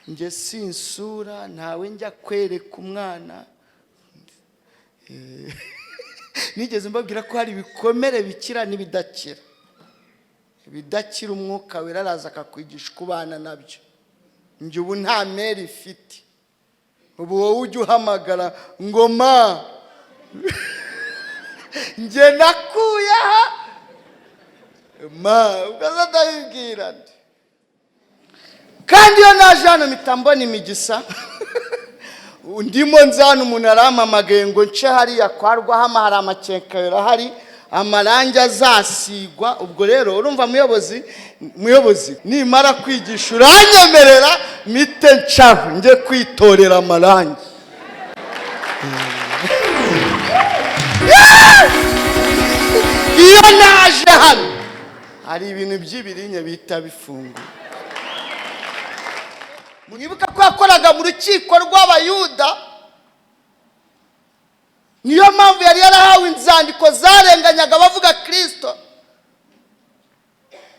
Njye sinsura, ntawe njya kwereka umwana. Nigeze mbabwira ko hari ibikomere bikira n'ibidakira. Ibidakira, Umwuka Wera araza akakwigisha uko ubana nabyo. Njye ubu nta mère ifite. Ubu wowe ujya uhamagara ngo ma, njye nakuye aha ma, ubwo se ndabibwira nde? Kandi iyo naje hano mpita mbona imigisa. Ndimo nza hano, umuntu arampamagaye ngo nce hariya kwa Rwahama, hari amakenkayori ahari, amarangi azasigwa. Ubwo rero urumva, muyobozi, muyobozi, nimara kwigisha uranyemerera mite ncaho njye kwitorera amarangi. Iyo naje hano hari ibintu by'ibirinye bita bifunguye. Mwibuka ko yakoraga mu rukiko rw'Abayuda, niyo mpamvu yari yarahawe inzandiko zarenganyaga abavuga Kirisito.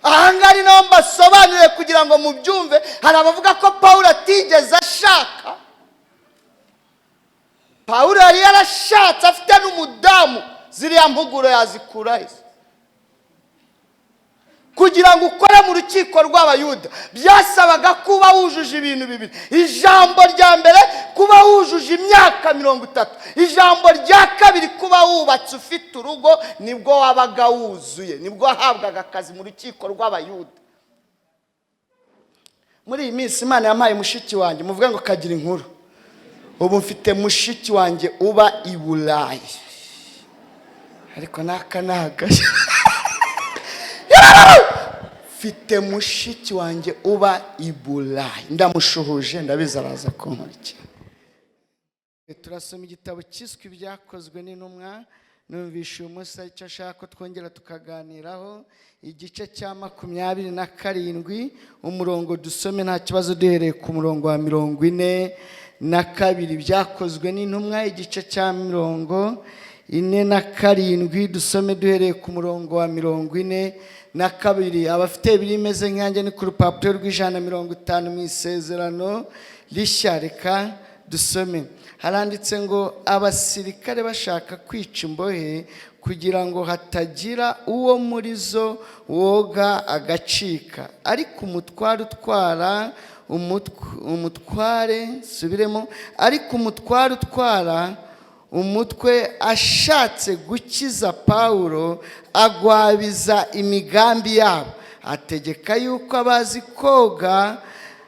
Ahangaha ni naho mbasobanuriye kugira ngo mubyumve. Hari abavuga ko Pawulo atigeze ashaka. Pawulo yari yarashatse, afite n'umudamu. Ziriya mpuguro yazikura he? Kugira ngo ukore mu rukiko rw'Abayuda byasabaga kuba wujuje ibintu bibiri. Ijambo rya mbere, kuba wujuje imyaka 30. Ijambo rya kabiri, kuba wubatse, ufite urugo. Nibwo wabaga wuzuye, nibwo wahabwaga akazi mu rukiko rw'Abayuda. Muri iyi minsi Imana yampaye mushiki wanjye. Muvuge ngo kagira inkuru. Ubu mfite mushiki wanjye uba i Burayi, ariko n'aka ni agashya. Mfite mushiki wanjye uba i Burayi, ndamushuhuje, ndabizi araza kunkurikira. Turasoma igitabo cyiswe Ibyakozwe n'Intumwa. Numvishe uyu munsi icyo ashaka ko twongera tukaganiraho, igice cya 27, umurongo dusome nta kibazo, duhereye ku murongo wa 42. Ibyakozwe n'Intumwa, igice cya 47, dusome duhereye ku murongo wa 42. Abafite biri imeze nkanjye, ni ku rupapuro rw'150 mu Isezerano Rishya. Reka dusome. Haranditse ngo: "Abasirikare bashaka kwica imbohe kugira ngo hatagira uwo muri zo woga agacika. Ariko umutware utwara umutware, subiremo, ariko umutware utwara umutwe ashatse gukiza Pawulo, agwabiza imigambi yabo, ategeka yuko abazi koga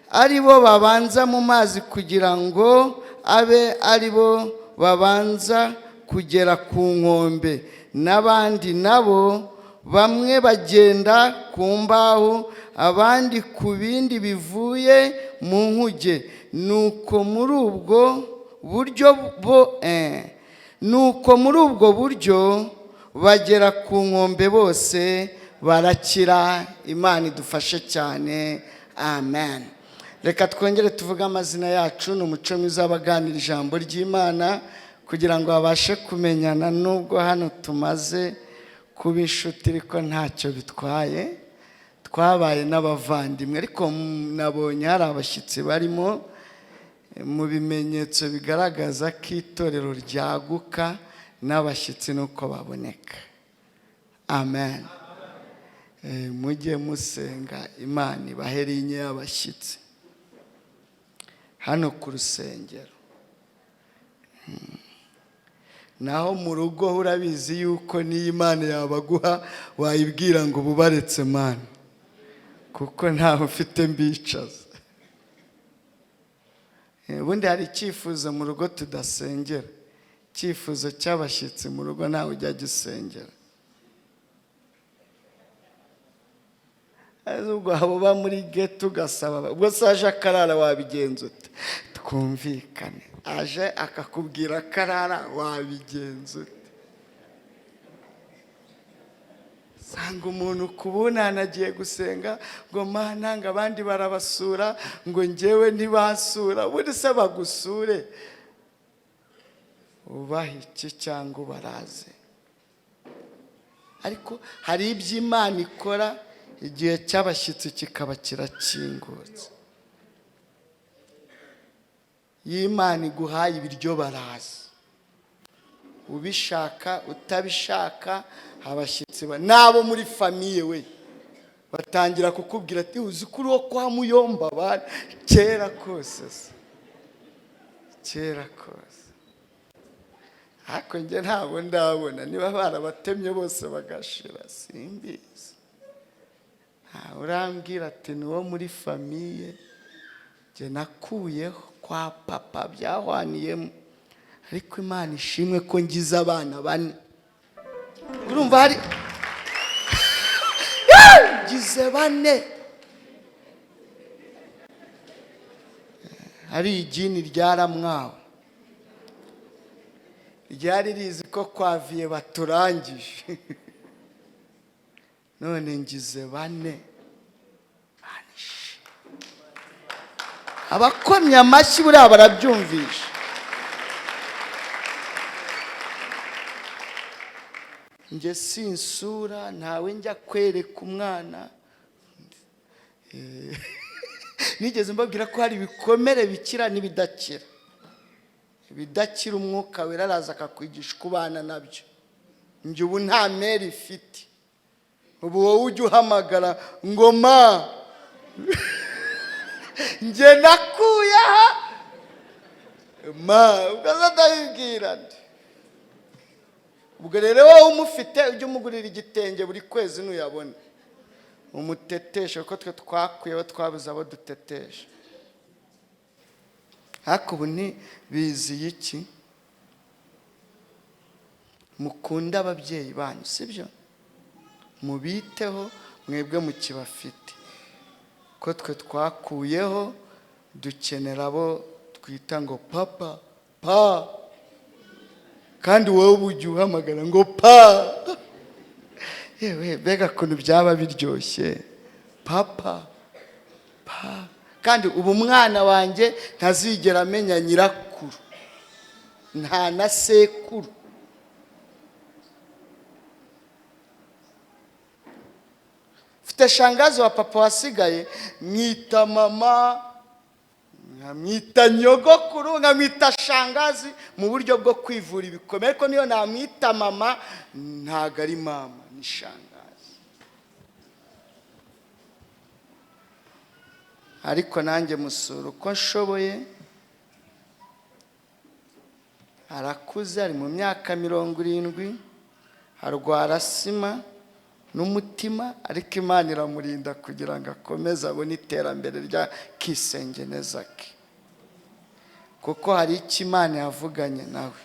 ari bo babanza mu mazi, kugira ngo abe ari bo babanza kugera ku nkombe, n'abandi nabo bamwe bagenda ku mbaho, abandi ku bindi bivuye mu nkuge. Nuko muri ubwo buryo bagera ku nkombe bose, barakira." Imana idufashe cyane, amen. Reka twongere tuvuge amazina yacu. Ni umuco mwiza w'abaganira ijambo ry'Imana kugira ngo babashe kumenyana, nubwo hano tumaze kuba inshuti, ariko ntacyo bitwaye, twabaye n'abavandimwe. Ariko nabonye hari abashyitsi barimo. Mu bimenyetso bigaragaza ko itorero ryaguka n'abashyitsi nuko baboneka. Amen. Mujye musenga Imana ibahe linye y'abashyitsi hano ku rusengero. Naho mu rugo urabizi yuko niyo Imana yabaguha, wayibwira ngo ububaretse Mana, kuko ntaho ufite mbicaza. Ubundi hari icyifuzo mu rugo tudasengera, icyifuzo cy'abashyitsi mu rugo ntawe ujya gisengera. Ubwo waba uba muri geto ugasaba, ubwo se aje akarara wabigenza ute? Twumvikane, aje akakubwira akarara wabigenza ute? Usanga umuntu ku bunani agiye gusenga ngo Mana, ngo abandi barabasura, ngo njyewe ntibasura. Ubundi se bagusure ubaha iki cyangwa ubaraze? Ariko hari ibyo Imana ikora, igihe cy'abashyitsi kikaba kirakingutse. Iyo Imana iguhaye ibiryo baraza, ubishaka utabishaka, abashyitsi n'abo muri famille we batangira kukubwira ati uzi ko uri uwo kwa Muyomba bari kera kose se, kera kose. Ariko njye ntabwo ndabona niba barabatemye bose bagashira, simbizi. Ntawe urambwira ati ni uwo muri famille. Njye nakuyeho kwa papa byahwaniyemo, ariko Imana ishimwe ko ngize abana bane. Urumva hari ngize bane, hari igini ryaramwawe ryari rizi ko kwaviye baturangije, none ngize bane. Abakomye amashyi buriya barabyumvisha. Njye sinsura, ntawe njya kwereka umwana. Nigeze mbabwira ko hari ibikomere bikira n'ibidakira. Ibidakira umwuka wera araza akakwigisha uko ubana nabyo. Njye ubu nta meri ifite, ubu wowe ujya uhamagara ngo ma, njye nakuye aha ma, ubwo ndabibwira nde? Ubwo rero wowe umufite ujye umugurira igitenge buri kwezi nuyabona, umuteteshe, kuko twe twakuyeho twabuze abo dutetesha. Ariko ubu ni biziye iki? Mukunde ababyeyi banyu, sibyo? Mubiteho mwebwe mukibafite, ko twe twakuyeho dukenera abo twita ngo papa pa, kandi wowe ujya uhamagara ngo pa. Yewe mbega ukuntu byaba biryoshye, papa pa. Kandi ubu umwana wanjye ntazigera amenya nyirakuru nta na sekuru. Mfite shangazi wa papa wasigaye, mwita mama, nkamwita nyogokuru, nkamwita shangazi mu buryo bwo kwivura ibikomere, ariko niyo namwita mama ntago ari mama, ni shangazi. Ariko nanjye musura uko nshoboye. Arakuze, ari mu myaka 70, arwara sima n'umutima, ariko Imana iramurinda kugira ngo akomeze abone iterambere rya kisengeneza ke, kuko hari icyo Imana yavuganye nawe.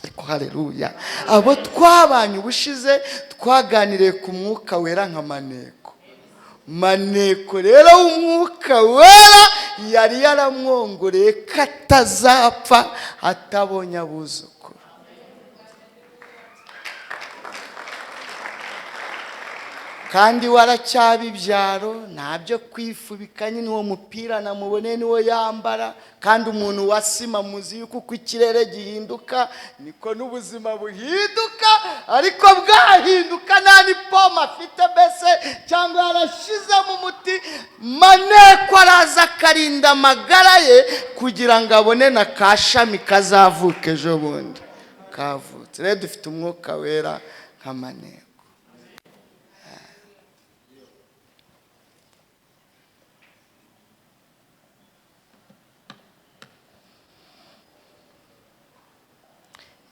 Ariko haleluya, abo twabanye ubushize twaganiriye ku mwuka wera nka maneko. Maneko rero w'umwuka wera yari yaramwongoreye ko atazapfa atabonye abuzukuru. Kandi waracyaba ibyaro, ntabyo kwifubika nyine, uwo mupira namubone niwo yambara. Kandi umuntu wasima muzi yuko uko ikirere gihinduka niko n'ubuzima buhinduka, ariko bwahinduka nta n'ipoma afite mbese, cyangwa yarashyizemo umuti. Maneko araza akarinda amagara ye kugira ngo abone na kashami kazavuka ejo bundi kavutse. Rero dufite umwuka wera nka maneko.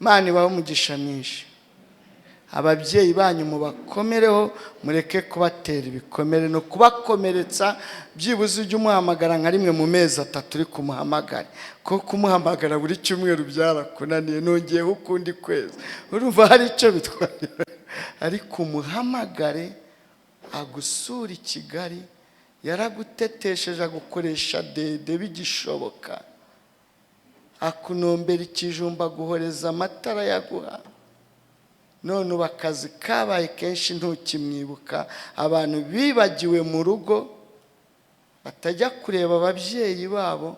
Imana ibahe umugisha mwinshi. Ababyeyi banyu mubakomereho, mureke kubatera ibikomere no kubakomeretsa. Byibuze ujye umuhamagara nka rimwe mu mezi 3 uri kumuhamagara, kuko kumuhamagara buri cyumweru byarakunaniye, nongeyeho ukundi kwezi, urumva hari icyo bitwaye. Ariko umuhamagare agusure i Kigali, yaragutetesheje agukoresha dede bigishoboka, akunombera ikijumba, aguhoreza amatara yaguha. None ubu akazi kabaye kenshi ntukimwibuka. Abantu bibagiwe mu rugo batajya kureba ababyeyi babo.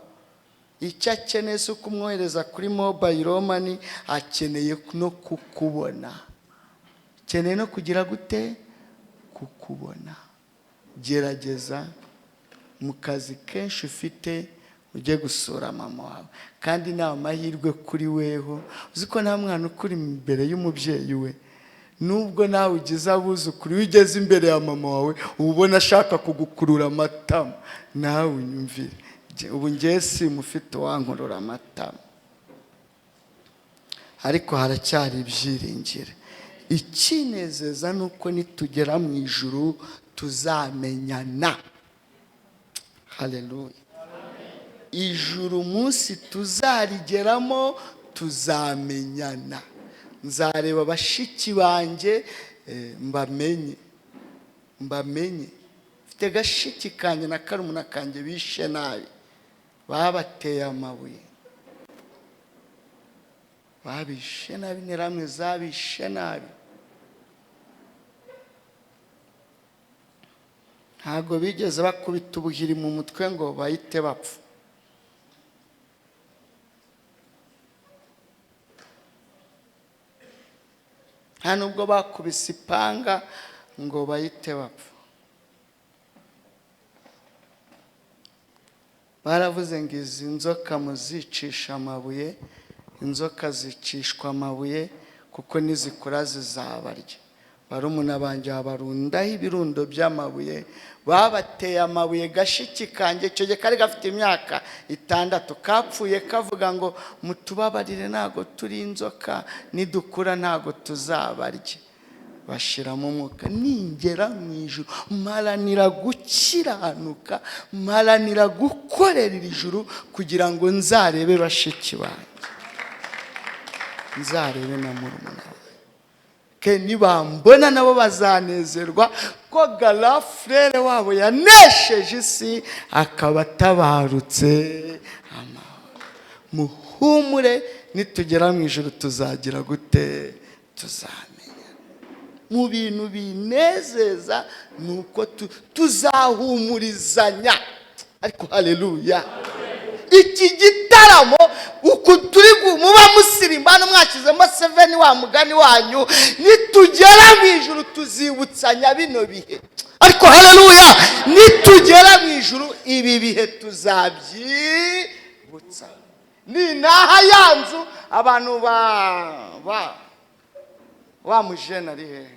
Icyo akeneye si ukumwohereza kuri mobile money, akeneye no kukubona. Akeneye no kugira gute? Kukubona. Gerageza mu kazi kenshi ufite, Ujye gusura mama wawe, kandi ni amahirwe kuri weho. Uzi ko nta mwana ukuri imbere y'umubyeyi we? Nubwo nawe ugize abuzukuru, iyo ugeze imbere ya mama wawe uba ubona ashaka kugukurura amatama. Nawe unyumvire, ubu ngewe simufite uwankurura amatama, ariko haracyari ibyiringiro. Ikinezeza ni uko nitugera mu ijuru tuzamenyana. Haleluya! Ijuru umunsi tuzarigeramo tuzamenyana. Nzareba bashiki banjye, mbamenye, mbamenye. Mfite gashiki kanjye na karumuna kanjye bishe nabi, babateye amabuye, babishe nabi, interahamwe zabishe nabi. Ntabwo bigeze bakubita ubuhiri mu mutwe ngo bahite bapfa. Nta nubwo bakubise ipanga ngo bahite bapfa. Baravuze ngo izi nzoka muzicisha amabuye, inzoka zicishwa amabuye kuko nizikura zizabarya. Barumuna banjye babarundaho ibirundo by'amabuye, babateye amabuye. Gashiki kanjye icyo gihe kari gafite imyaka 6, kapfuye kavuga ngo mutubabarire, ntago turi inzoka, nidukura ntago tuzabarya. Bashiramo umwuka. Ningera mu ijuru mparanira gukiranuka, mparanira gukorera iri juru kugira ngo nzarebe bashiki banjye, nzarebe na murumuna wanjye. Ke nibambona nabo bazanezerwa ko garafurere wabo yanesheje isi akaba atabarutse amahoro. Muhumure, nitugera mu ijuru tuzagira gute? Tuzamenya. Mu bintu binezeza ni uko tuzahumurizanya. Ariko haleluya! Iki gitaramo uku turi muba musirimba hano mwashyizemo 7 wa mugani wanyu, nitugera mu ijuru tuzibutsanya bino bihe. Ariko haleluya! Nitugera mu ijuru ibi bihe tuzabyibutsa. Ni naha ya nzu abantu ba wa mujene ari hehe?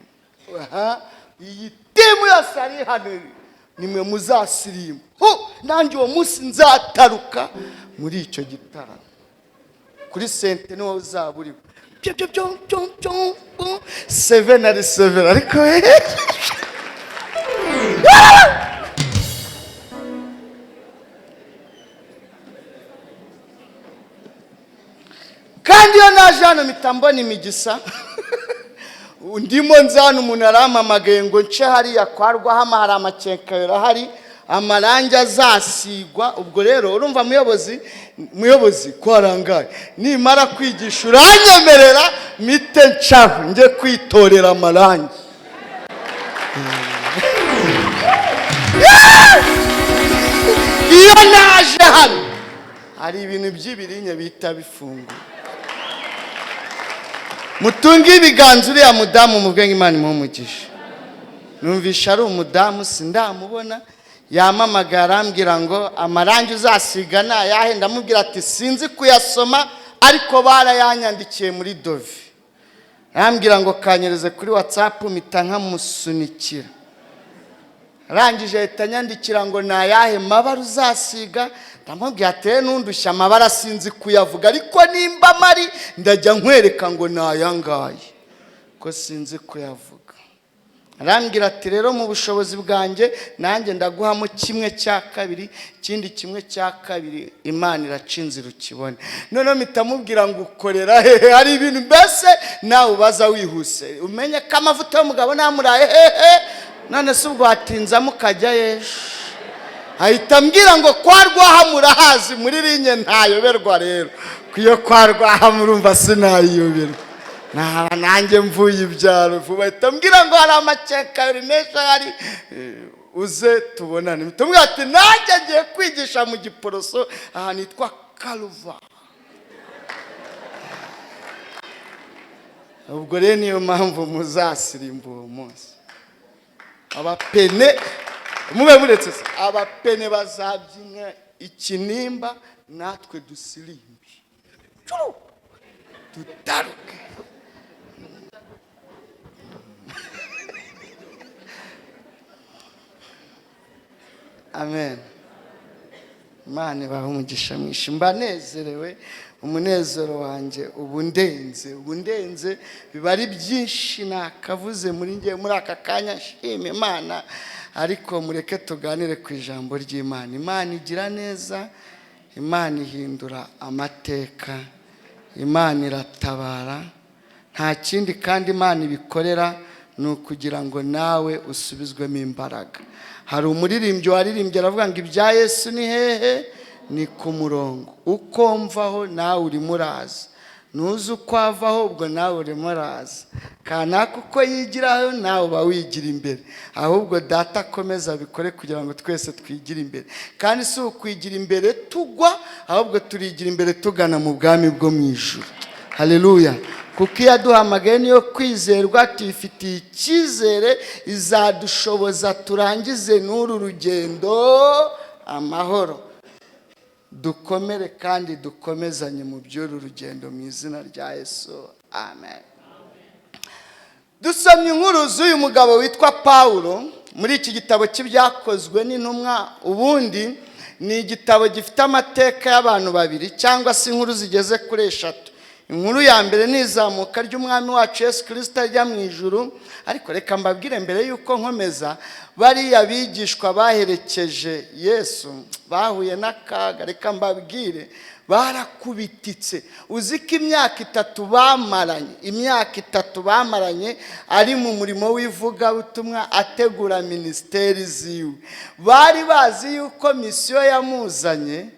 Aha, iyi timu yose ari hano, nimwe muzasirimba. Nanjye uwo munsi nzataruka muri icyo gitaramo. Kuri sente niwo uzaba uriho. Byo, byo, byo, byo, byo, byo. 7 ari 7, ariko kandi iyo naje hano mpita mbona imigisa. Ndimo nza hano umuntu arampamagaye ngo nce hariya kwa Rwahama, hari amakekero ahari, amarangi azasigwa. Ubwo rero urumva muyobozi ko arangaye, nimara kwigisha uranyemerera mpite ncaho njye kwitorera amarangi. Iyo naje hano hari ibintu by'ibirinye bita bifunguye. Mutunge ibiganza uriya mudamu mu bwenge, Imana imuhe umugisha. Numvisha ari umudamu sindamubona, yamamagara arambwira ngo amarangi uzasiga ni ayahe? Ndamubwira ati sinzi kuyasoma ariko barayanyandikiye muri Dove. Arambwira ngo kanyereze kuri WhatsApp, mpita nkamusunikira. Arangije ahita anyandikira ngo ni ayahe mabara uzasiga? Ndamubwira ati rero ntundushye amabara sinzi kuyavuga, ariko nimba mari ndajya nkwereka ngo ni aya ngaya ko sinzi kuyavuga. Arambwira ati rero mu bushobozi bwanjye nanjye ndaguhamo kimwe cya kabiri, ikindi kimwe cya kabiri Imana iraca inzira ukibone. Noneho mpita mubwira ngo ukorera hehe? Hari ibintu mbese nawe ubaza wihuse, umenye ko amavuta y'umugabo namuraye hehe? None se ubwo watinzamo ukajya ejo? Ahita ambwira ngo kwa Rwaha murahazi, muri rinye ntayoberwa. Rero kuyo kwa Rwaha murumva sinayiyoberwa, naba nanjye mvuye ibyaro vuba. Ahita ambwira ngo hari amakekayori menshi ahari, uze tubonane. Mpita mubwira ati nanjye ngiye kwigisha mu Giporoso ahantu hitwa Karuva. Ubwo rero niyo mpamvu muzasirimba uwo munsi. Abapene mube muretse se, abapene bazabyina Ikinimba natwe dusirimbe. Curu! Tutaruke. Amen. Imana ibahe umugisha mwinshi. Mba nezerewe, umunezero wanjye ubu ndenze, ubu ndenze, biba ari byinshi nakavuze muri njye muri aka kanya nshima Imana, ariko mureke tuganire ku ijambo ry'Imana. Imana igira neza, Imana ihindura amateka, Imana iratabara. Nta kindi kandi Imana ibikorera ni ukugira ngo nawe usubizwemo imbaraga. Hari umuririmbyi waririmbye aravuga ngo ibya Yesu ni hehe? Ni ku murongo. Uko mvaho nawe urimo uraza, ntuzi uko avaho ubwo nawe urimo uraza, kanaka uko yigiraho nawe uba wigira imbere. Ahubwo data akomeza abikore kugira ngo twese twigire imbere. Kandi si ukwigira imbere tugwa, ahubwo turigira imbere tugana mu bwami bwo mu ijuru. Haleluya. Kuko iyo aduhamagaye niyo kwizerwa, tuyifitiye icyizere, izadushoboza turangize n'uru rugendo amahoro. Dukomere kandi dukomezanye mu by'uru rugendo mu izina rya Yesu. Amen. Dusomye inkuru z'uyu mugabo witwa Pawulo muri iki gitabo cy'ibyakozwe n'intumwa. Ubundi ni igitabo gifite amateka y'abantu babiri cyangwa se inkuru zigeze kuri eshatu. Inkuru ya mbere ni izamuka ry'umwami wacu Yesu Kristo ajya mu ijuru. Ariko reka mbabwire mbere y'uko nkomeza, bariya bigishwa baherekeje Yesu bahuye n'akaga. Reka mbabwire, barakubititse. Uzi ko imyaka itatu bamaranye, imyaka itatu bamaranye ari mu murimo w'ivugabutumwa ategura minisiteri ziwe. Bari bazi yuko misiyo yamuzanye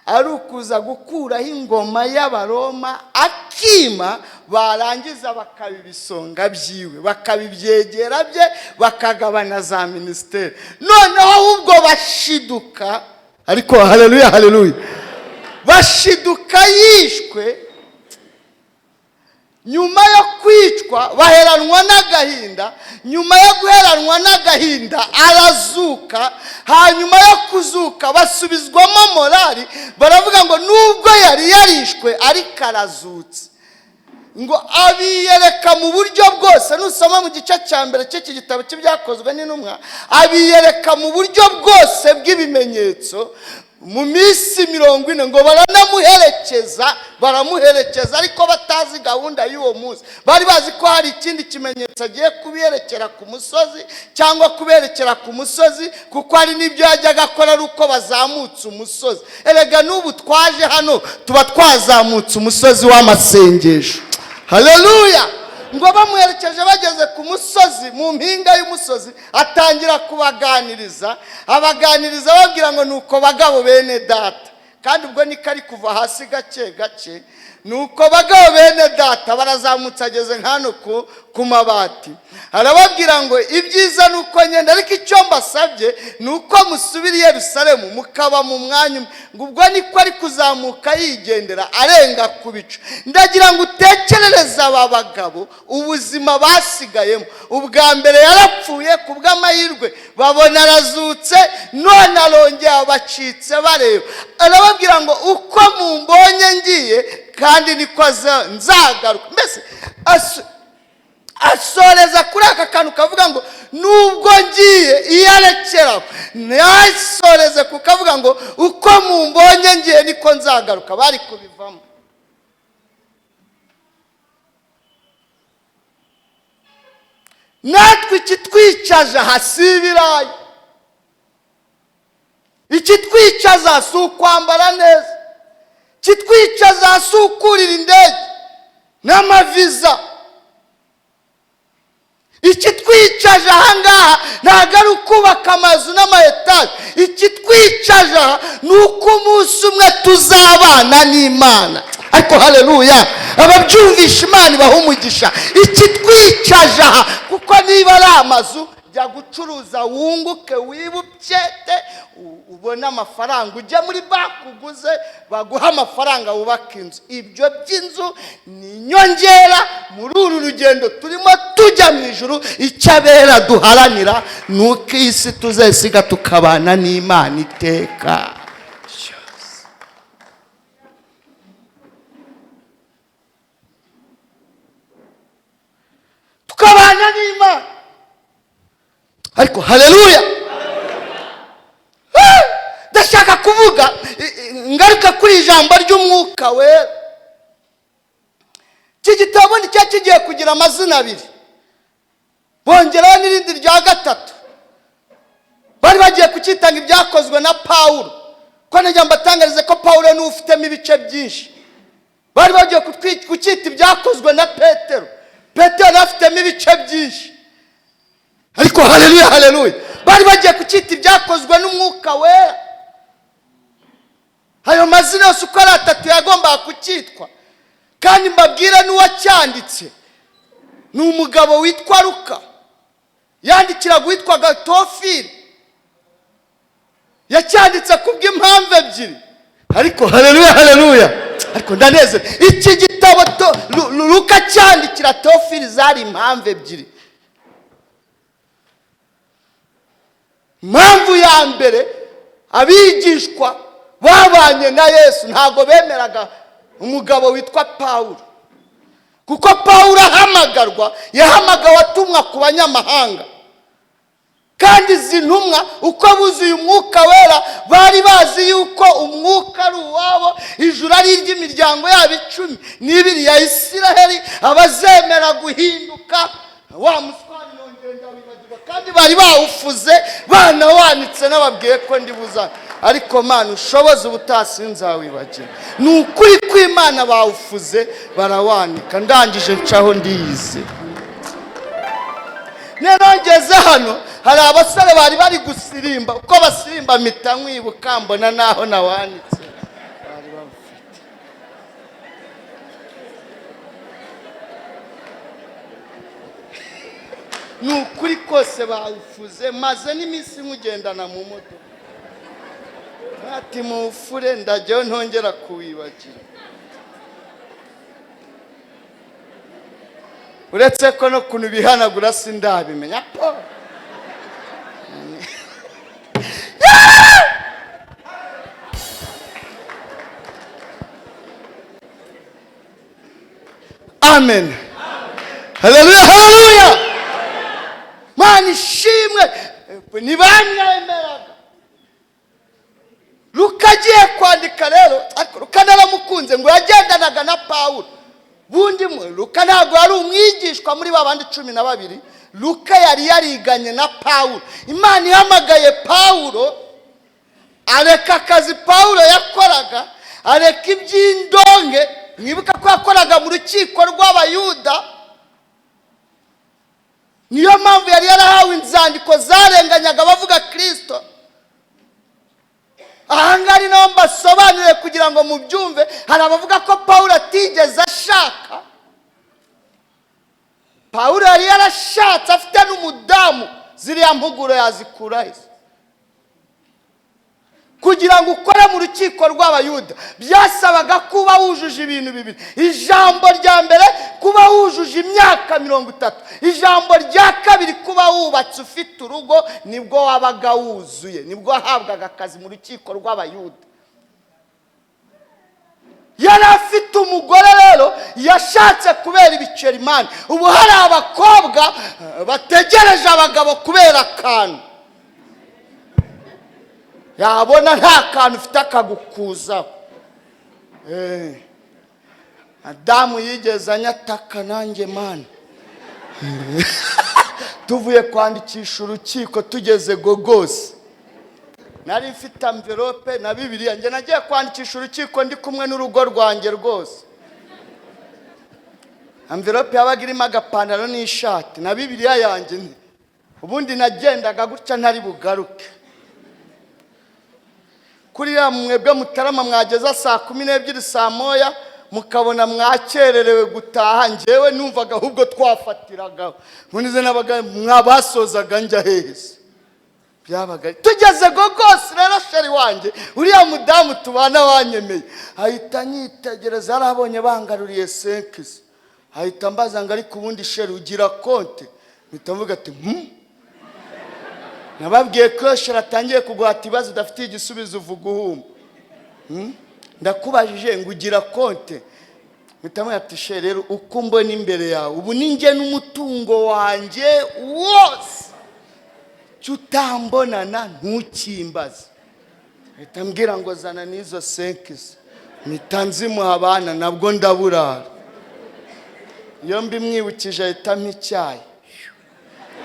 ari ukuza gukuraho ingoma y'Abaroma akima, barangiza bakabibisonga byiwe, bakabibyegera bye, bakagabana za minisiteri. Noneho ahubwo bashiduka, ariko haleluya haleluya, bashiduka yishwe. Nyuma yo kwicwa baheranwa n'agahinda, nyuma yo guheranwa n'agahinda arazuka. Hanyuma yo kuzuka basubizwamo morali, baravuga ngo nubwo yari yarishwe ariko arazutse. Ngo abiyereka mu buryo bwose. Nusoma mu gice cya mbere cy'iki gitabo cy'ibyakozwe n'intumwa, abiyereka mu buryo bwose bw'ibimenyetso mu minsi 40. Ngo baranamuherekeza, baramuherekeza ariko batazi gahunda y'uwo munsi. Bari bazi ko hari ikindi kimenyetso agiye kuberekera ku musozi cyangwa kuberekera ku musozi, kuko hari n'ibyo yajyaga akora ari uko bazamutse umusozi. Erega n'ubu twaje hano tuba twazamutse umusozi w'amasengesho. Haleluya. Ngo bamuherekeje bageze ku musozi, mu mpinga y'umusozi atangira kubaganiriza, abaganiriza babwira ngo nuko bagabo bene data. Kandi ubwo niko ari kuva hasi gake gake, nuko bagabo bene data barazamutse ageze nk'hano ku mabati, arababwira ngo ibyiza nuko ngenda, ariko icyo mbasabye ni uko musubira i Yerusalemu mukaba mu mwanya umwe. Ngo ubwo niko ari kuzamuka yigendera arenga ku bicu. Ndagira ngo utekerereze aba bagabo ubuzima basigayemo. Ubwa mbere yarapfuye ku bw'amahirwe babona arazutse, none arongera abacitse bareba. Arababwira ngo uko mumbonye ngiye kandi niko nzagaruka. Mbese asoreza kuri aka kantu kavuga ngo nubwo ngiye, iyo arekeraho ntasoreze kukavuga ngo uko mumbonye ngiye niko nzagaruka, bari kubivamo. Natwe ikitwicaje aha si ibirayi, ikitwicaza si ukwambara neza, ikitwicaza si ukurira indege n'amaviza. Ikitwicaje aha ngaha ntabwo ari ukubaka amazu n'ama etaje. Ikitwicaje aha ni uko umunsi umwe tuzabana n'Imana. Ariko haleluya, ababyumvisha Imana ibaha umugisha. Ikitwicaje aha, kuko niba ari amazu, jya gucuruza wunguke, wibukete, ubone amafaranga, ujye muri banki uguze baguha amafaranga wubaka inzu. Ibyo by'inzu ni inyongera muri uru rugendo turimo tujya mu ijuru. Icyo abera duharanira ni uko iyi si tuzesiga tukabana n'Imana iteka. Tukabana n'Imana. Ariko haleluya! Ndashaka kuvuga ngaruka kuri ijambo ry'Umwuka Wera. Iki gitabo nicyo kigiye kugira amazina abiri, bongeraho n'irindi rya gatatu. Bari bagiye kucyitanga Ibyakozwe na Pawulo, ko nagira mbatangarize ko Pawulo niwe ufitemo ibice byinshi. Bari bagiye kucyita Ibyakozwe na Petero. Petero nawe afitemo ibice byinshi. Ariko haleluya, haleluya! Bari bagiye kucyita Ibyakozwe n'Umwuka Wera. Ayo mazina yose uko ari atatu yagombaga kucyitwa. Kandi mbabwire n'uwacyanditse, ni umugabo witwa Luka, yandikiraga uwitwaga Tofili. Yacyanditse kubw'impamvu ebyiri. Ariko haleluya, haleluya! Ariko ndanezerewe. Iki gitabo Luka cyandikira Tofili zari impamvu ebyiri. Impamvu ya mbere, abigishwa babanye na Yesu ntabwo bemeraga umugabo witwa Pawulo, kuko Pawulo ahamagarwa yahamagawe atumwa ku banyamahanga, kandi izi ntumwa uko buzuye Umwuka Wera bari bazi yuko umwuka ari uwabo, ijuru ari iry'imiryango yabo 12 ya Isiraheli, abazemera guhinduka. Wa muswari nongeye ndawibagirwa, kandi bari bawufuze banawanitse, nababwiye ko ndibuza. Ariko Mana ushoboze, ubutasi nzawibagira. Ni ukuri kw'Imana, bawufuze barawanika. Ndangije ncaho ndiyize. Rero ngeze hano hari abasore bari bari gusirimba, uko basirimba mpita nkwibuka, mbona naho nawanitse bari bawufite. Ni ukuri kose bawufuze, maze n'iminsi nkugendana mu modoka. Ati muwufure, ndajyayo ntongera kuwibagira. Uretse ko no kuntu bihanagura sindabimenya po. Amen, haleluya, haleluya! Mana ishimwe! Ntibamwemeraga. Luka agiye kwandika rero, ariko Luka naramukunze, ngo yagendanaga na Pawulo. Bundi Luka ntabwo yari umwigishwa muri ba bandi 12. Luka yari yariganye na Pawulo. Imana ihamagaye Pawulo, areka akazi Pawulo yakoraga, areka iby'indonke. Mwibuka ko yakoraga mu rukiko rw'Abayuda, niyo mpamvu yari yarahawe inzandiko zarenganyaga abavuga Kirisito. Ahangaha ni naho mbasobanuriye kugira ngo mubyumve. Hari abavuga ko Pawulo atigeze ashaka. Pawulo yari yarashatse, afite n'umudamu. Ziriya mpuguro yazikura he? Kugira ngo ukore mu rukiko rw'Abayuda byasabaga kuba wujuje ibintu bibiri. Ijambo rya mbere, kuba wujuje imyaka 30. Ijambo rya kabiri, kuba wubatse ufite urugo. Nibwo wabaga wuzuye, nibwo wahabwaga akazi mu rukiko rw'Abayuda. Yari afite umugore rero, yashatse kubera ibiceri. Imana, ubu hari abakobwa bategereje abagabo kubera akantu. Yabona nta kantu ufite akagukuzaho. Adamu yigeze anyataka nanjye mani, tuvuye kwandikisha urukiko, tugeze Gogosi. Nari mfite envelope na Bibiliya. Njye nagiye kwandikisha urukiko ndi kumwe n'urugo rwanjye rwose. Envelope yabaga irimo agapantaro n'ishati na Bibiliya yanjye. Ubundi nagendaga gutya ntari bugaruke. Kuriya mwebwe Mutarama mwageza saa 12, saa 1, mukabona mwakererewe gutaha, njyewe numvaga ahubwo twafatiragaho. Munize nabaga mwabasozaga njya heza. Byabaga tugeze Gogosi rero, chéri wanjye, uriya mudamu tubana wanyemeye, ahita anyitegereza. Yarabonye bangaruriye senkisi, ahita ambaza ngo: "Ariko ubundi chéri ugira compte?" Mpita mvuga ati: Nababwiye ko iyo chéri atangiye kuguhata ibibazo udafitiye igisubizo, uvuga uhumba. Ndakubajije ngo ugira compte?" Mpita ati: "Chéri, rero uko mbona imbere yawe ubu ni njye n'umutungo wanjye wose, cyo utambonana ntukimbaze." Ahita ambwira ngo: "Zana n'izo senkisi." Mpita nzimuha abana, nabwo ndaburara. Iyo mbimwibukije ahita ampa icyayi,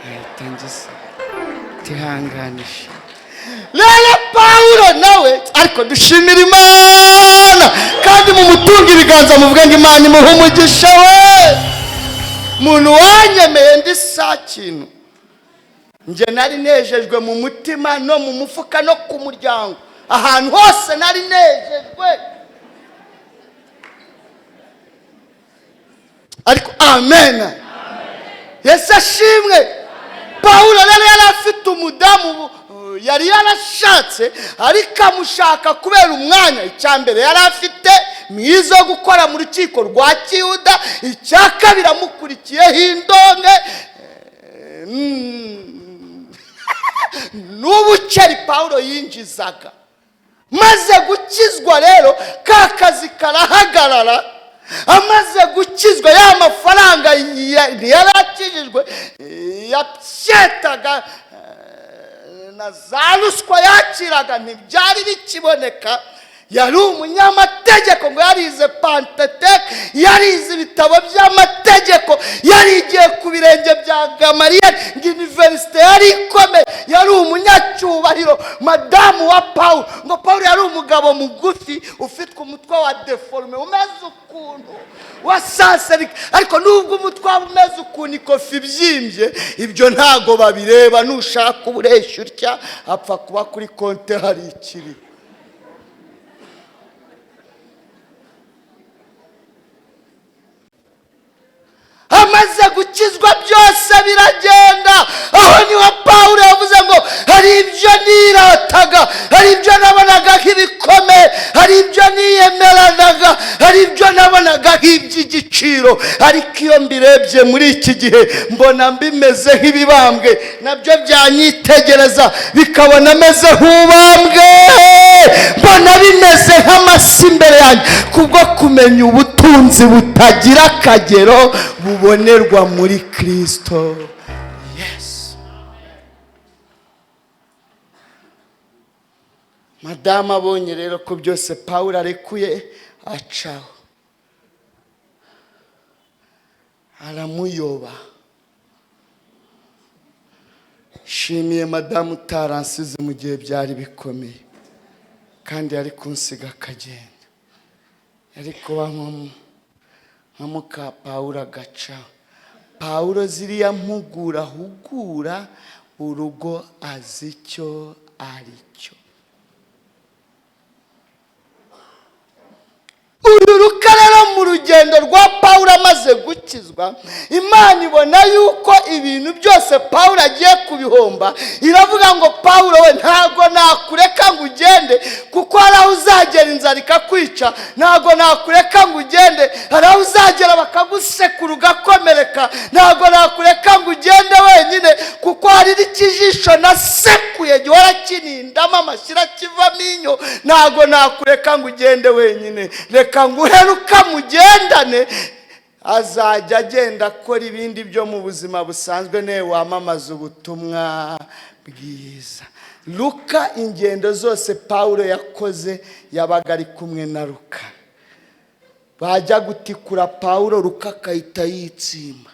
ahita ngisa tihanganisha. Rero Pawulo nawe, ariko dushimira Imana, kandi mu mutunga ibiganza muvuge ngo Imana imuhe umugisha we, muntu wanyemeye ndi saa kintu. Njye nari nejejwe mu mutima no mu mufuka no ku muryango, ahantu hose nari nejejwe. Ariko amen, Yesu ashimwe. Pawulo rero yari afite umudamu yari yarashatse, ariko amushaka kubera umwanya. Icya mbere, yari afite mwiza wo gukora mu rukiko rwa Kiyuda. Icya kabiri, amukurikiyeho indonke n'ubuceri Pawulo yinjizaga. Maze gukizwa rero, ka kazi karahagarara. Amaze gukizwa, ya mafaranga ntiyari akijijwe yapyetaga na za ruswa yakiraga ntibyari bikiboneka. Yari umunyamategeko, ngo yarize Pantateke, yarize ibitabo by'amategeko, yarigiye ku birenge bya Gamariyeri, ngo iniverisite yari ikomeye, yari umunyacyubahiro. Madamu wa Paul, ngo Paul yari umugabo mugufi ufite umutwe wa déformé, umeze ukuntu wa sanserike, ariko nubwo umutwe waba umeze ukuntu, ikofi ibyimbye, ibyo ntago babireba. Nushaka ubureshya utya, apfa kuba kuri konti hari ikiri. Amaze gukizwa byose biragenda. Aho niho Pawulo yavuze ngo: "Hari ibyo nirataga, hari ibyo nabonaga nk'ibikomeye, hari ibyo niyemeranaga, hari ibyo nabonaga nk'iby'igiciro, ariko iyo mbirebye muri iki gihe mbona mbimeze nk'ibibambwe, nabyo byanyitegereza bikabona ameze nk'ubambwe, mbona bimeze nk'amasi imbere yanjye, kubwo kumenya ubutunzi butagira akagero bubonerwa muri Kirisito Yesu." Madamu abonye rero ko byose Pawulo arekuye, acaho aramuyoba. Shimiye madamu utaransize mu gihe byari bikomeye, kandi yari kunsiga akagenda, yari kuba nka muka Pawulo agaca. Pawulo ziriya mpugura ahugura urugo, azi icyo ari cyo. Uru ruka rero, mu rugendo rwa Pawulo amaze gukizwa, Imana ibona yuko ibintu byose Pawulo agiye kubihomba. Iravuga ngo: "Pawulo we, ntabwo nakureka ngo ugende, kuko hari aho uzagera inzara ikakwica. Ntabwo nakureka ngo ugende, hari aho uzagera bakagusekura ugakomereka. Ntabwo nakureka ngo ugende wenyine, kuko hari n'ikijisho nasekuye gihora kinindamo amashyira kivamo inyo. Ntabwo nakureka ngo ugende wenyine, reka nguhe Luka mugendane, azajya agenda akora ibindi byo mu buzima busanzwe, nawe wamamaza ubutumwa bwiza." Luka, ingendo zose Pawulo yakoze yabaga ari kumwe na Luka. Bajya gutikura Pawulo, Luka akahita yitsimba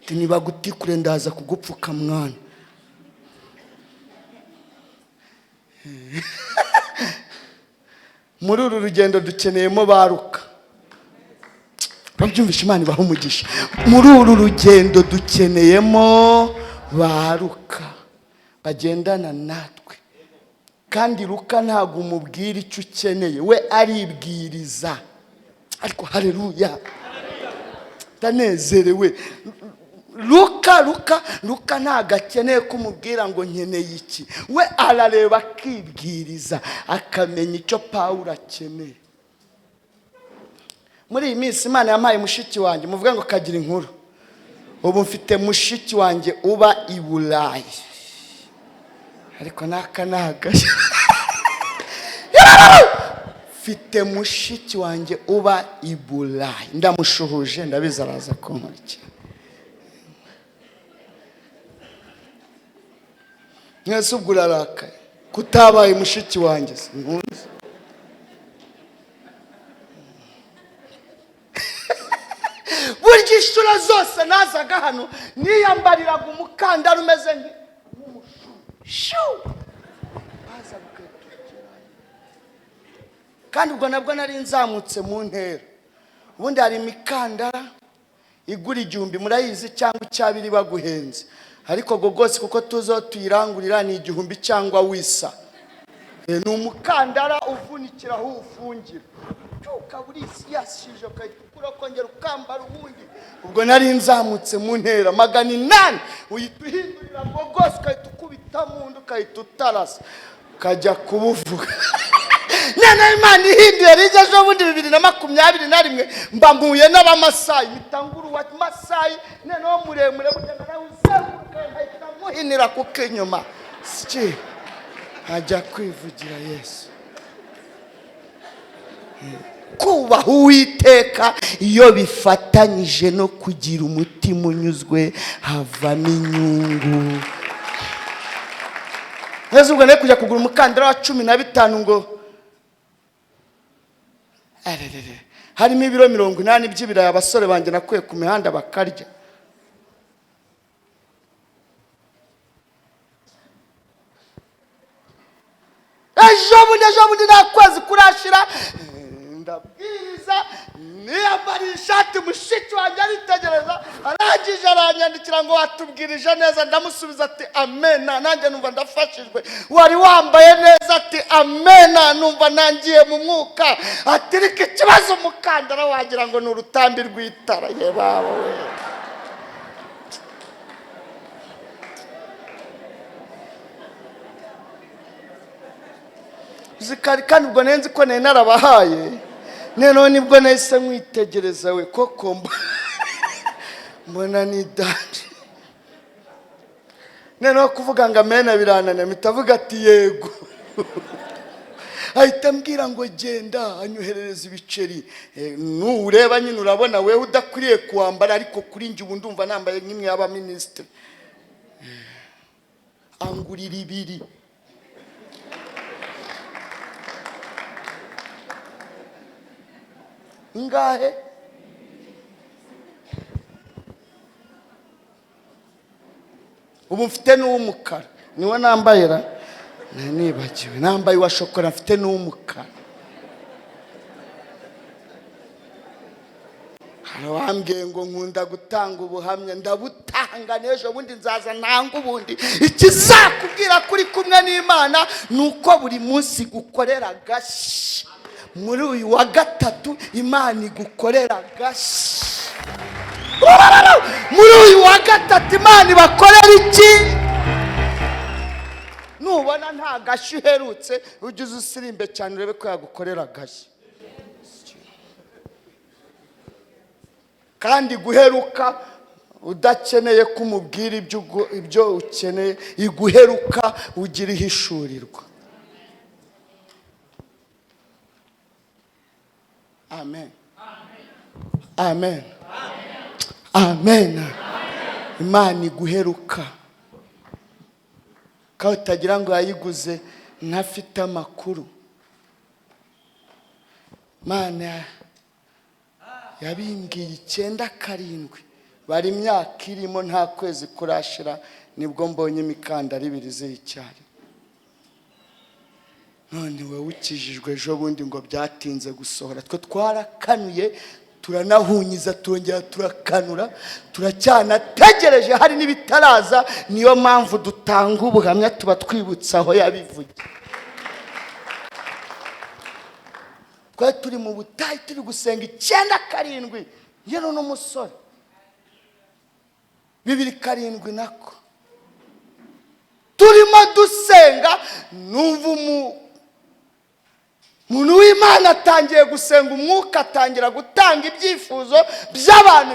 ati: "Nibagutikure ndaza kugupfuka mwana." Muri uru rugendo dukeneyemo ba Luka. Babyumvishe, Imana ibaha umugisha. Muri uru rugendo dukeneyemo ba Luka bagendana natwe. Kandi Luka ntabwo umubwira icyo ukeneye, we aribwiriza. Ariko hareruya, ndanezerewe. Luka, Luka, Luka ntabwo akeneye kumubwira ngo nkeneye iki, we arareba akibwiriza, akamenya icyo Pawulo akeneye. Muri iyi minsi Imana yampaye mushiki wanjye, muvuge ngo kagira inkuru. Ubu mfite mushiki wanjye uba i Burayi, ariko n'aka ni agashya. Mfite mushiki wanjye uba i Burayi, ndamushuhuje, ndabizi araza kunkurikira. Mwese ubwo urarakaye kutabaye mushiki wanjye sinkunze. Burya inshuro zose nazaga hano niyambariraga umukandara umeze nk'umushu, kandi ubwo nabwo nari nzamutse mu ntera. Ubundi hari imikandara igura 1000 murayizi, cyangwa icyabiri baguhenze, ariko gogose kuko tuzo tuyirangurira ni 1000 cyangwa wisa. Ni umukandara uvunikira aho ufungira, ukaba yasije ukahita ukongera ukambara ubundi. Ubwo nari nzamutse mu ntera 800, uhita uhindurira gogose ukahita ukubita mu nda ukahita utarasa ukajya kubuvuga. None Imana ihinduye rijya ejo bundi 2021 mba mpuye n'abamasayi, mitanguru wa Masayi noneho muremure burya narawuzenguruka nkahita muhinira kuko inyuma si nkajya kwivugira Yesu. Kubaha Uwiteka iyo bifatanyije no kugira umutima unyuzwe havamo inyungu. Neza ubwo nari kujya kugura umukandara wa 15 ngo harimo ibiro 80 by'ibirayi abasore banjye nakuye ku mihanda bakarya. Ejo bundi nta kwezi kurashira ndabwiriza, niyambariye ishati, mushiki wanjye aritegereza, arangije aranyandikira ngo watubwirije neza. Ndamusubiza ati amena, nanjye numva ndafashijwe. Wari wambaye neza, ati amena, numva nangiye mu mwuka. Ati reka ikibazo umukandara wagira ngo ni urutambi rw'itara. Ye baba we, zikari. Kandi ubwo nzi ko nari narabahaye, noneho nibwo nahise nkwitegereza we koko mbona ni danje. Noneho kuvuga ngo amena birananira, mpita avuga ati yego. Ahita ambwira ngo genda, anyoherereza ibiceri. Nureba nyine urabona wewe udakwiriye kuwambara, ariko kuri njye ubu ndumva nambaye nk'imwe y'abaminisitiri. Angurira 2. Ngahe ubu mfite n'uw'umukara, niwe nambaye ra nibagiwe, nambaye uwa shokora, mfite n'uw'umukara. Hari wambwiye ngo nkunda gutanga ubuhamya, ndabutanga n'ejo bundi nzaza ntanga ubundi. Ikizakubwira kuri kumwe n'Imana ni uko buri munsi gukorera gashya. Muri uyu wa gatatu Imana igukorera gashya. Muri uyu wa gatatu Imana ibakorera iki? Nubona nta gashya uherutse, ujye uza usirimbe cyane urebe ko yagukorera gashya. Kandi guheruka udakeneye kumubwira ibyo ukeneye, iguheruka ugira ihishurirwa. Amen. Amen. Amen. Imana iguheruka. Kandi utagira ngo yayiguze ntafite amakuru. Imana yabimbwiye 97, bari imyaka irimo nta kwezi kurashira, nibwo mbonye imikandara 2 z'icyari. None wowe ukijijwe ejo bundi ngo byatinze gusohora, twe twarakanuye turanahunyiza, turongera turakanura, turacyanategereje, hari n'ibitaraza. Niyo mpamvu dutanga ubuhamya, tuba twibutsa aho yabivugiye. Twari turi mu butayu turi gusenga 97, njye n'umusore 2007 nako turimo dusenga, numva umuntu w'Imana Imana atangiye gusenga, umwuka atangira gutanga ibyifuzo by'abantu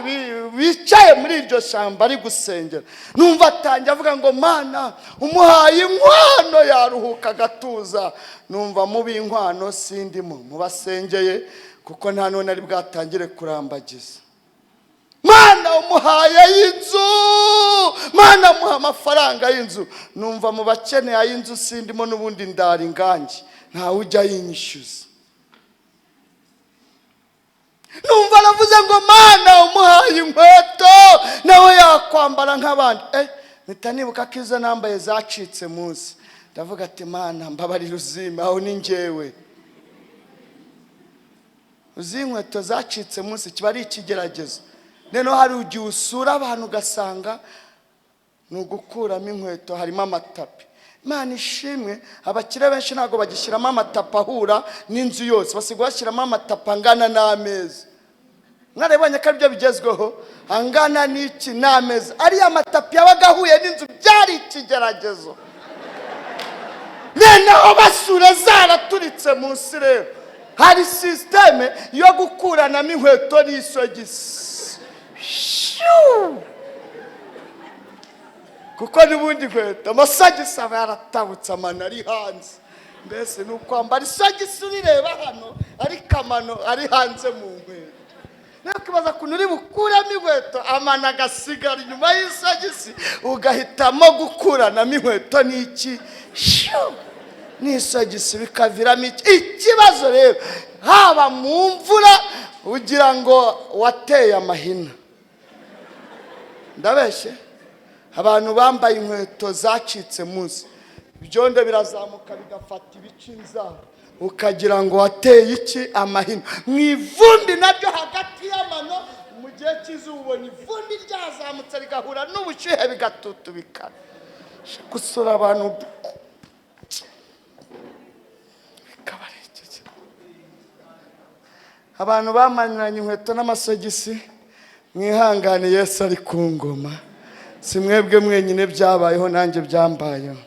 bicaye muri iryo shyamba ari gusengera. Numva atangiye avuga ngo Mana, umuhaye inkwano yaruhuka agatuza. Numva mu b'inkwano sindimo mubasengeye, kuko nta none ari bwatangire kurambagiza. Mana, umuhaye y'inzu, Mana, amuha amafaranga y'inzu. Numva mu bakeneye ay'inzu sindimo, n'ubundi ndara ingange, ntawe ujya yinyishyuza. Numva aravuze ngo Mana, umuhaye inkweto nawe yakwambara nk'abandi. Mpita nibuka ko izo nambaye zacitse munsi. Ndavuga ati Mana, mbabarira uzime, aho ni njyewe. Uzi inkweto zacitse munsi kiba ari ikigeragezo. Noneho hari igihe usura abantu ugasanga ni ugukuramo inkweto harimo amatapi. Imana ishimwe, abakire benshi ntabwo bagishyiramo amatapi ahura n'inzu yose, basigaye bashyiramo amatapi angana n'ameza. Mwarabibonye ko aribyo bigezweho, angana n'iki n'ameza. Ariya matapi yabaga ahuye n'inzu byari ikigeragezo. Noneho basura zaraturitse munsi. Rero hari système yo gukuranamo inkweto n'isogisi, kuko n'ubundi inkweto amasogisi aba yaratabutse, amano ari hanze. Mbese ni ukwambara isogisi urireba hano, ariko amano ari hanze mu nkweto. Niyo ukibaza ukuntu uri bukuremo inkweto, amano agasigara inyuma y'isogisi, ugahitamo gukuranamo inkweto n'iki n'isogisi, bikaviramo iki ikibazo. Rero haba mu mvura ugira ngo wateye amahina. Ndabeshye? Abantu bambaye inkweto zacitse munsi, ibyondo birazamuka bigafata ibice inzara, ukagira ngo wateye iki amahina. Mu ivumbi nabyo hagati y'amano, mu gihe cy'izuba ubona ivumbi ryazamutse rigahura n'ubushyuhe bigatutubikana. Gusura abantu bikabarekeye. Abantu bamanyuranye inkweto n'amasogisi, mwihangane, Yesu ari ku ngoma. Si mwebwe mwenyine byabayeho, nanjye byambayeho.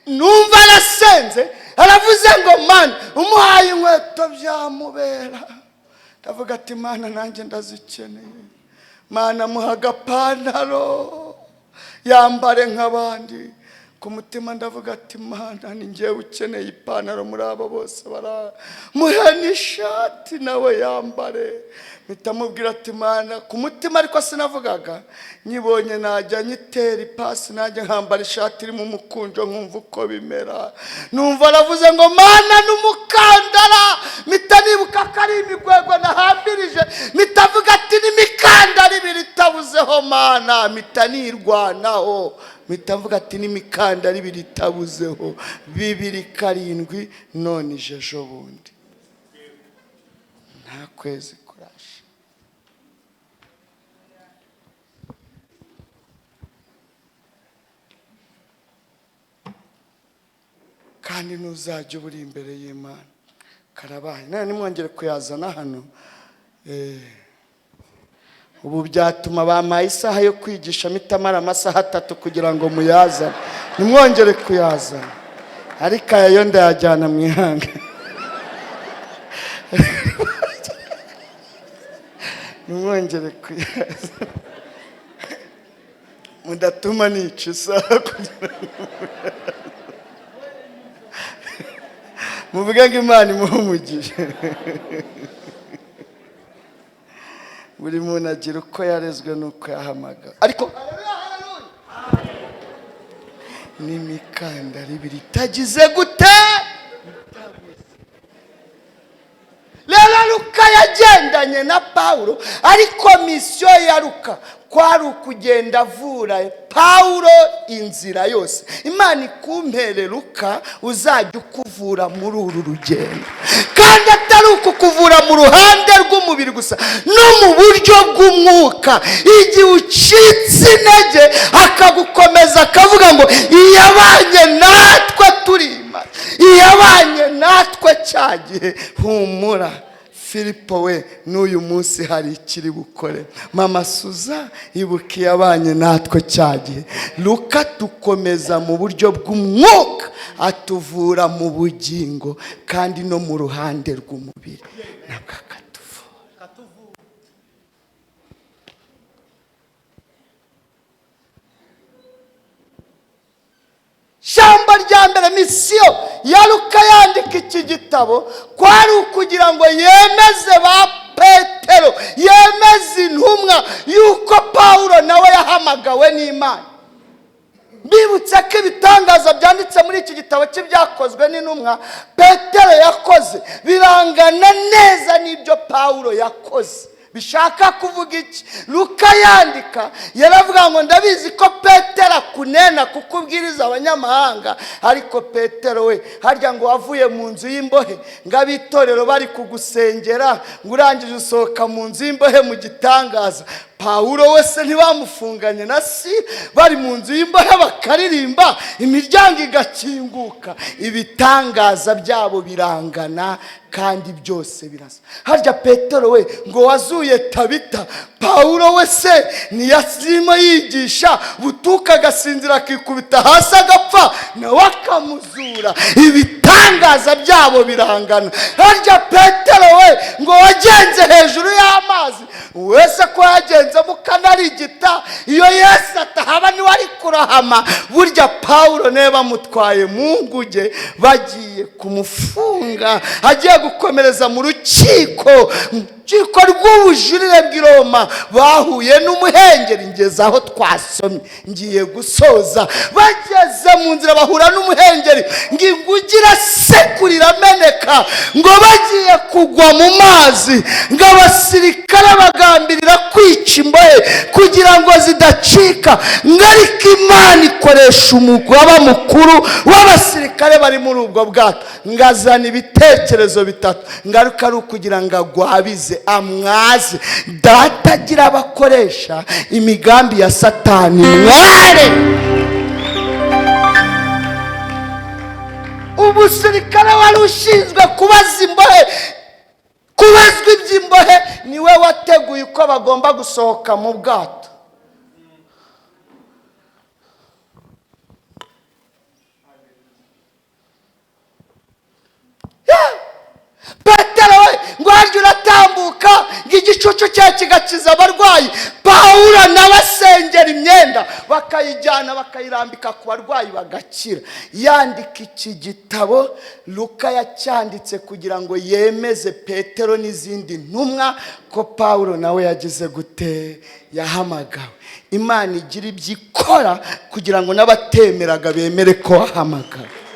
Numva arasenze, aravuze ngo Mana, umuhaye inkweto byamubera. Ndavuga ati Mana, nanjye ndazikeneye. Mana, muha agapantaro yambare nk'abandi. Ku mutima ndavuga ati Mana, ni njyewe ukeneye ipantaro muri abo bose, muhe n'ishati nawe yambare. Mpita mubwira ati Mana, ku mutima ariko sinavugaga, nyibonye najya nyitera ipasi, najya nkambara ishati irimo umukunjo nkumva uko bimera. Numva aravuze ngo Mana, n'umukandara. Mpita nibuka ko ari imigwegwe nahambirije, mpita avuga ati n'imikandara ibiri itabuzeho Mana. Mpita nirwanaho, mpita mvuga ati n'imikandara ibiri itabuzeho. 2007, none ije ejo bundi, nta kwezi kurashe. Kandi ntuzajya uba uri imbere y'Imana. Karabaye, none nimwongere kuyazana hano. Ubu byatuma bampaye isaha yo kwigisha mitamara amasaha 3 kugira ngo muyazane. Nimwongere kuyazana, ariko aya yo ndayajyana mu ihanga. Nimwongere kuyazana, mudatuma nica isaha kugira ngo muvuge ngo Imana imuhe umugisha. Buri muntu agira uko yarezwe n'uko yahamagara, ariko n'imikandara ibiri itagize gute. Rero Luka yagendanye na Pawulo, ariko mission ya Luka kwari ukugenda avura Pawulo inzira yose. Imana ikumpere Luka uzajya ukuvura muri uru rugendo, kandi atari ukukuvura mu ruhande rw'umubiri gusa, no mu buryo bw'umwuka. Igihe ucitse intege akagukomeza, akavuga ngo iyabanye natwe turima, iyabanye natwe cya gihe, humura. Filipo we, n'uyu munsi hari ikiri bukore. Mama Suza, ibuka yabanye natwe cya gihe. Luka tukomeza mu buryo bw'umwuka, atuvura mu bugingo kandi no mu ruhande rw'umubiri nabwo akatuvura. Ijambo rya mbere, misiyo ya Luka yandika iki gitabo kwari ukugira ngo yemeze ba Petero, yemeze intumwa yuko Pawulo nawe yahamagawe n'Imana. Bibutse ko ibitangaza byanditse muri iki gitabo cy'ibyakozwe n'intumwa Petero yakoze birangana neza n'ibyo Pawulo yakoze. Bishaka kuvuga iki? Luka yandika yaravuga ngo ndabizi ko Petero akunena kuko ubwiriza abanyamahanga, ariko Petero we harya ngo wavuye mu nzu y'imbohe ngo ab'itorero bari kugusengera, ngo urangije usohoka mu nzu y'imbohe mu gitangaza. Pawulo wese ntibamufunganye na si bari mu nzu y'imbohe bakaririmba, imiryango igakinguka. Ibitangaza byabo birangana kandi byose birasa. Harya Petero we ngo wazuye Tabita, Pawulo wese ntiyasirimo yigisha butuka agasinzira akikubita hasi agapfa, nawe akamuzura. Ibitangaza byabo birangana. Harya Petero we ngo wagenze hejuru y'amazi, wese ko yagenze mukanarigita, iyo Yesu atahaba niwe ari kurahama. Burya Pawulo niwe bamutwaye mu nguge bagiye kumufunga, agiye gukomereza mu rukiko rw'ubujurire bw'i Roma, bahuye n'umuhengeri. Ngeze aho twasomye ngiye gusoza. Bageze mu nzira bahura n'umuhengeri, ngo inguge irasekurira ameneka, ngo bagiye kugwa mu mazi, ngo abasirikare bagambirira kwica imbohe kugira ngo zidacika, ngo ariko Imana ikoresha umugaba mukuru w'abasirikare bari muri ubwo bwato, ngo azana ibitekerezo bitatu, ngaruka ari ukugira ngo agwabize amwaze. Data agira abakoresha imigambi ya Satani mware. Umusirikare wari ushinzwe kubaza imbohe, kubazwa iby'imbohe, niwe wateguye uko bagomba gusohoka mu bwato. Petero we ngo harya uratambuka ngo igicucu cye kigakiza abarwayi. Pawulo nawe asengera imyenda bakayijyana bakayirambika ku barwayi bagakira. Yandika iki gitabo, Luka yacyanditse kugira ngo yemeze Petero n'izindi ntumwa ko Pawulo nawe yagize gute, yahamagawe. Imana igira ibyo ikora kugira ngo n'abatemeraga bemere ko wahamagawe.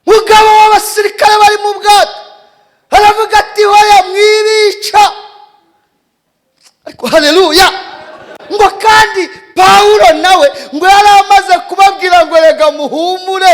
Mugabo w'abasirikare bari mu bwato aravuga ati hoya mwibica, ariko haleluya. Ngo kandi Pawulo nawe ngo yari amaze kubabwira ngo rega muhumure,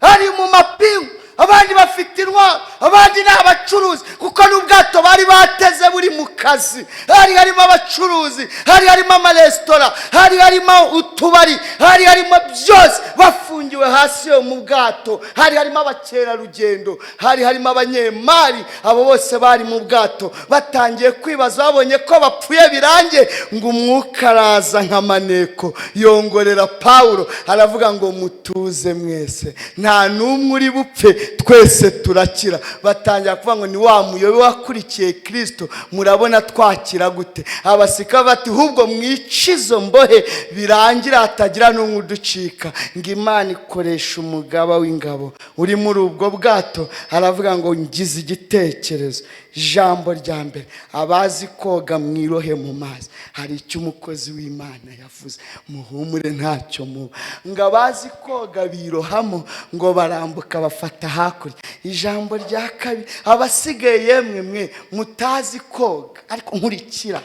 ari mu mapingu, abandi bafite intwaro, abandi ni abacuruzi, kuko n'ubwato bari bateze buri mu kazi. Hari harimo abacuruzi, hari harimo amaresitora, hari harimo utubari, hari harimo byose, bafungiwe hasi yo mu bwato. Hari harimo abakerarugendo, hari harimo abanyemari, abo bose bari mu bwato. Batangiye kwibaza, babonye ko bapfuye birangiye, ngo umwuka araza nka maneko yongorera Pawulo aravuga ngo mutuze mwese, nta n'umwe uri bupfe, twese turakira. Batangira kuvuga ngo ni wa muyobe wakurikiye Kristo, murabona twakira gute? Abasika bati hubwo mwice izo mbohe birangira hatagira n'umwe uducika. Ngo Imana ikoresha umugaba w'ingabo uri muri ubwo bwato, aravuga ngo ngize igitekerezo. Ijambo rya mbere, abazi koga mwirohe mu mazi. Hari icyo umukozi w'Imana yavuze, muhumure ntacyo muba. Ngo abazi koga birohamo, ngo barambuka bafata hakurya. Ijambo rya kabiri, abasigaye yemwe mwe mutazi koga, ariko nkurikira,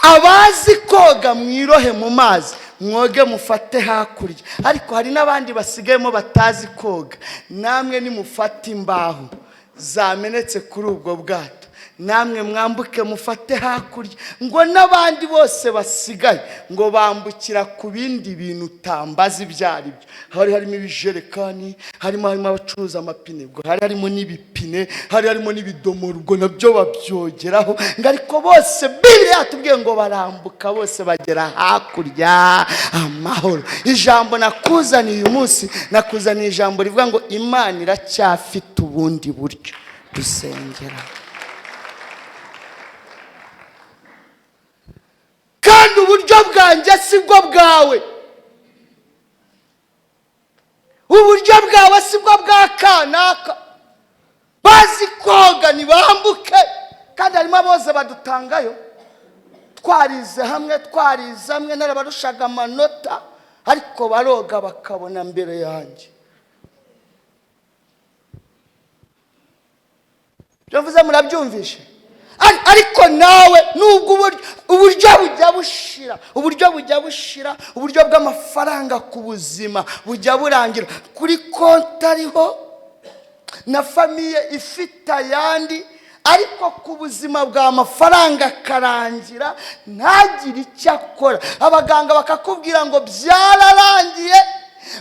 abazi koga mwirohe mu mazi, mwoge mufate hakurya. Ariko hari n'abandi basigayemo batazi koga, namwe nimufate imbaho zamenetse kuri ubwo bwato, Namwe mwambuke mufate hakurya. Ngo n'abandi bose basigaye ngo bambukira ku bindi bintu utambaza ibyo ari byo. Hari harimo ibijerekani, harimo abacuruza amapine, ubwo hari harimo n'ibipine, hari harimo n'ibidomoro, ubwo nabyo babyogeraho. Ngo ariko bose Bibiliya yatubwiye ngo barambuka bose bagera hakurya amahoro. Ijambo nakuzaniye uyu munsi, nakuzaniye ijambo rivuga ngo Imana iracyafite ubundi buryo dusengera. Kandi uburyo bwanjye si bwo bwawe, uburyo bwawe si bwo bwa kanaka. Bazi koga ntibambuke, kandi harimo aboze badutangayo. Twarize hamwe, twarize hamwe, narabarushaga amanota, ariko baroga bakabona mbere yanjye. Ibyo mvuze murabyumvishe? Ariko nawe nubwo uburyo bujya bushira, uburyo bujya bushira, uburyo bw'amafaranga ku buzima bujya burangira, kuri konti ariho na famille ifite ayandi, ariko ku buzima bwa mafaranga karangira ntagire icyo akora. Abaganga bakakubwira ngo byararangiye,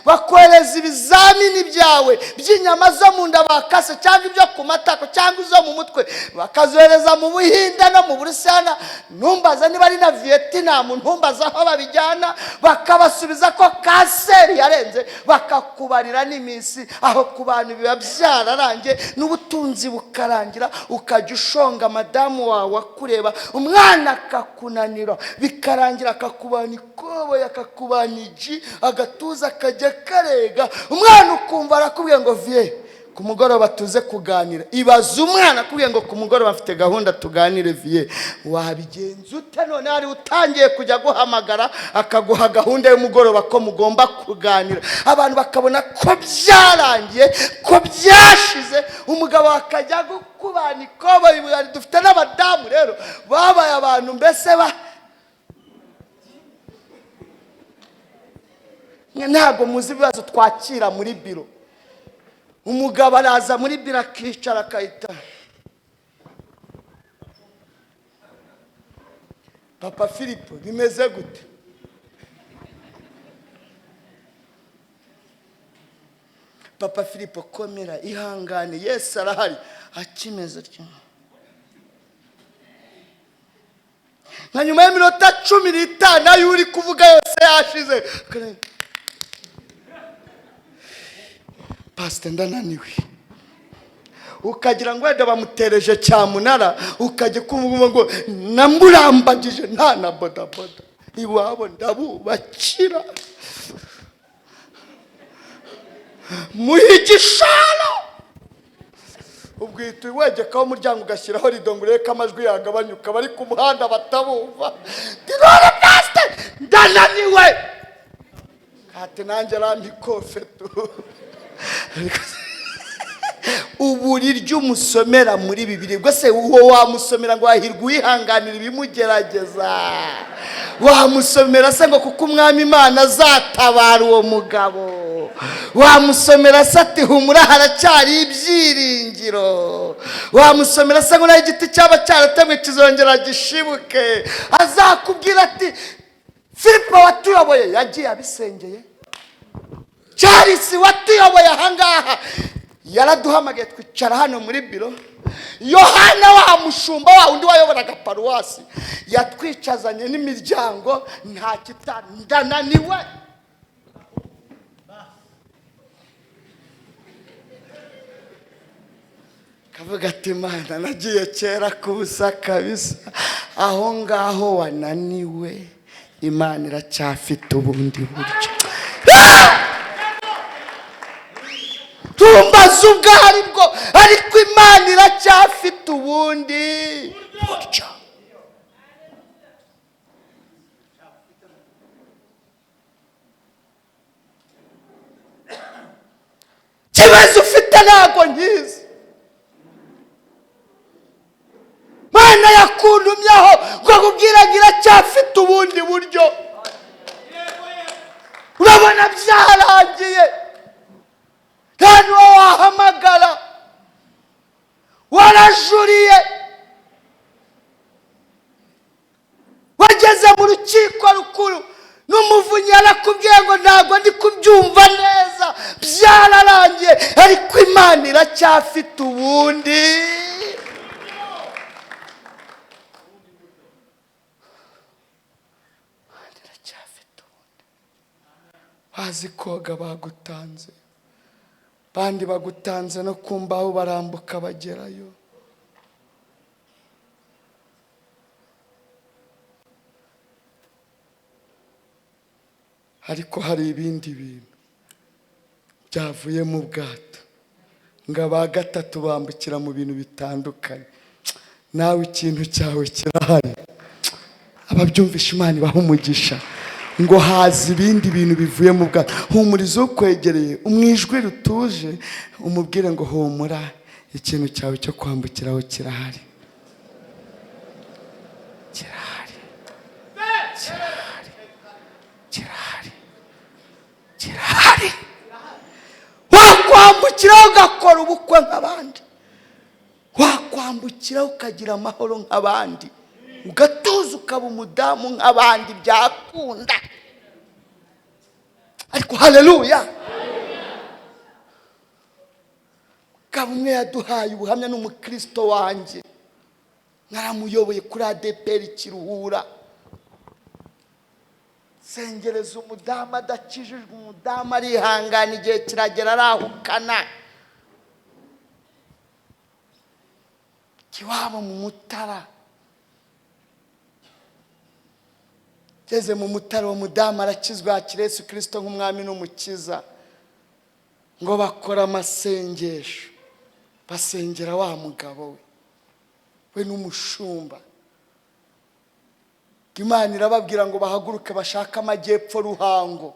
bakohereza ibizamini byawe by'inyama zo mu nda bakase, cyangwa ibyo ku matako, cyangwa izo mu mutwe, bakazohereza mu Buhinde no mu Burusiya, ntumbaza niba ari na Vietnam, ntumbaza aho babijyana, bakabasubiza ko kanseri yarenze, bakakubarira n'iminsi. Aho ku bantu biba byararangiye, n'ubutunzi bukarangira, ukajya ushonga madamu wawe akureba, umwana akakunanira, bikarangira akakubana ikoboyi, akakubana igi, agatuza akajya karega, umwana ukumva arakubwiye ngo vie ku mugoroba tuze kuganira. Ibaza umwana akubwiye ngo ku mugoroba afite gahunda tuganire vie, wabigenza ute? None hari utangiye kujya guhamagara akaguha gahunda y'umugoroba ko mugomba kuganira, abantu bakabona ko byarangiye, ko byashize, umugabo akajya gukubana ikoboyi. Dufite n'abadamu rero babaye abantu mbese ba ntabwo muzi ibibazo twakira muri biro. Umugabo araza muri biro akicara akahita, Papa Filipo bimeze gute? Papa Filipo komera, ihangane, Yesu arahari. Akimeze atyo nka nyuma y'iminota 15 ayo uri kuvuga yose yashize. Pastor ndananiwe, ukagira ngo wenda bamutereje cyamunara, ukajya kumva ngo namurambagije nta na bodaboda iwabo ndabubakira muhigishara. Ubwo uhita wegekaho umuryango ugashyiraho rido ngo urebe ko amajwi yagabanyuka, bari ku muhanda batabumva. None pastor ndananiwe, kati nanjye arampa tu. Uburi ry'umusomera muri Bibiliya, ubwo se uwo wamusomera ngo wahirwa uwihanganira ibimugerageza? Wamusomera se ngo kuko umwami Imana azatabara uwo mugabo? Wamusomera se ati humura haracyari ibyiringiro? Wamusomera se ngo naho igiti cyaba cyaratemwe kizongera gishibuke? Azakubwira ati Filipo watuyoboye yagiye abisengeye, Charles watuyoboye ahangaha yaraduhamagaye twicara hano muri biro, Yohana wa mushumba wa undi wayoboraga paruwasi yatwicazanye n'imiryango, nta kitandananiwe. Kavuga ati Mana nagiye kera kubusa kabisa. Aho ngaho wananiwe, Imana iracyafite ubundi buryo. Tumbaza ubwo aribwo, ariko Imana iracyafite ubundi buryo. Ikibazo ufite ntabwo nkizi, Mana yakuntumyeho ngo akubwire ngo iracyafite ubundi buryo. Urabona byarangiye, nta n'uwo wahamagara, warajuriye, mu rukiko rukuru n'umuvunyi yarakubwiye ngo ntabwo ndi kubyumva neza, byararangiye, ariko Imana iracyafite ubundi. Imana iracyafite ubundi. Bazi koga bagutanze, bandi bagutanze no ku mbaho barambuka bagerayo. Ariko hari ibindi bintu byavuye mu bwato, ngo aba gatatu bambukira mu bintu bitandukanye. Nawe ikintu cyawe kirahari. Ababyumvisha Imana ibaha umugisha. Ngo haza ibindi bintu bivuye mu bwato. Humuriza ukwegereye umwijwi rutuje, umubwire ngo humura, ikintu cyawe cyo kwambukiraho kirahari, kirahari, kirahari, kirahari, kirahari. Wakwambukiraho ugakora ubukwe nk'abandi, wakwambukiraho ukagira amahoro nk'abandi, ugatuza ukaba umudamu nk'abandi, byakunda. Ariko haleluya, mugabo umwe yaduhaye ubuhamya n'umukristo wanjye, naramuyoboye kuri ADEPR Kiruhura, sengereza umudamu adakijijwe, umudamu arihangana, igihe kiragera arahukana kiwabo mu Mutara. Ngeze mu Mutara, uwo mudamu arakizwa, yakira Yesu Kristo nk'umwami n'umukiza. Ngo bakora amasengesho, basengera wa mugabo we n'umushumba. Imana irababwira ngo bahaguruke bashake amajyepfo Ruhango,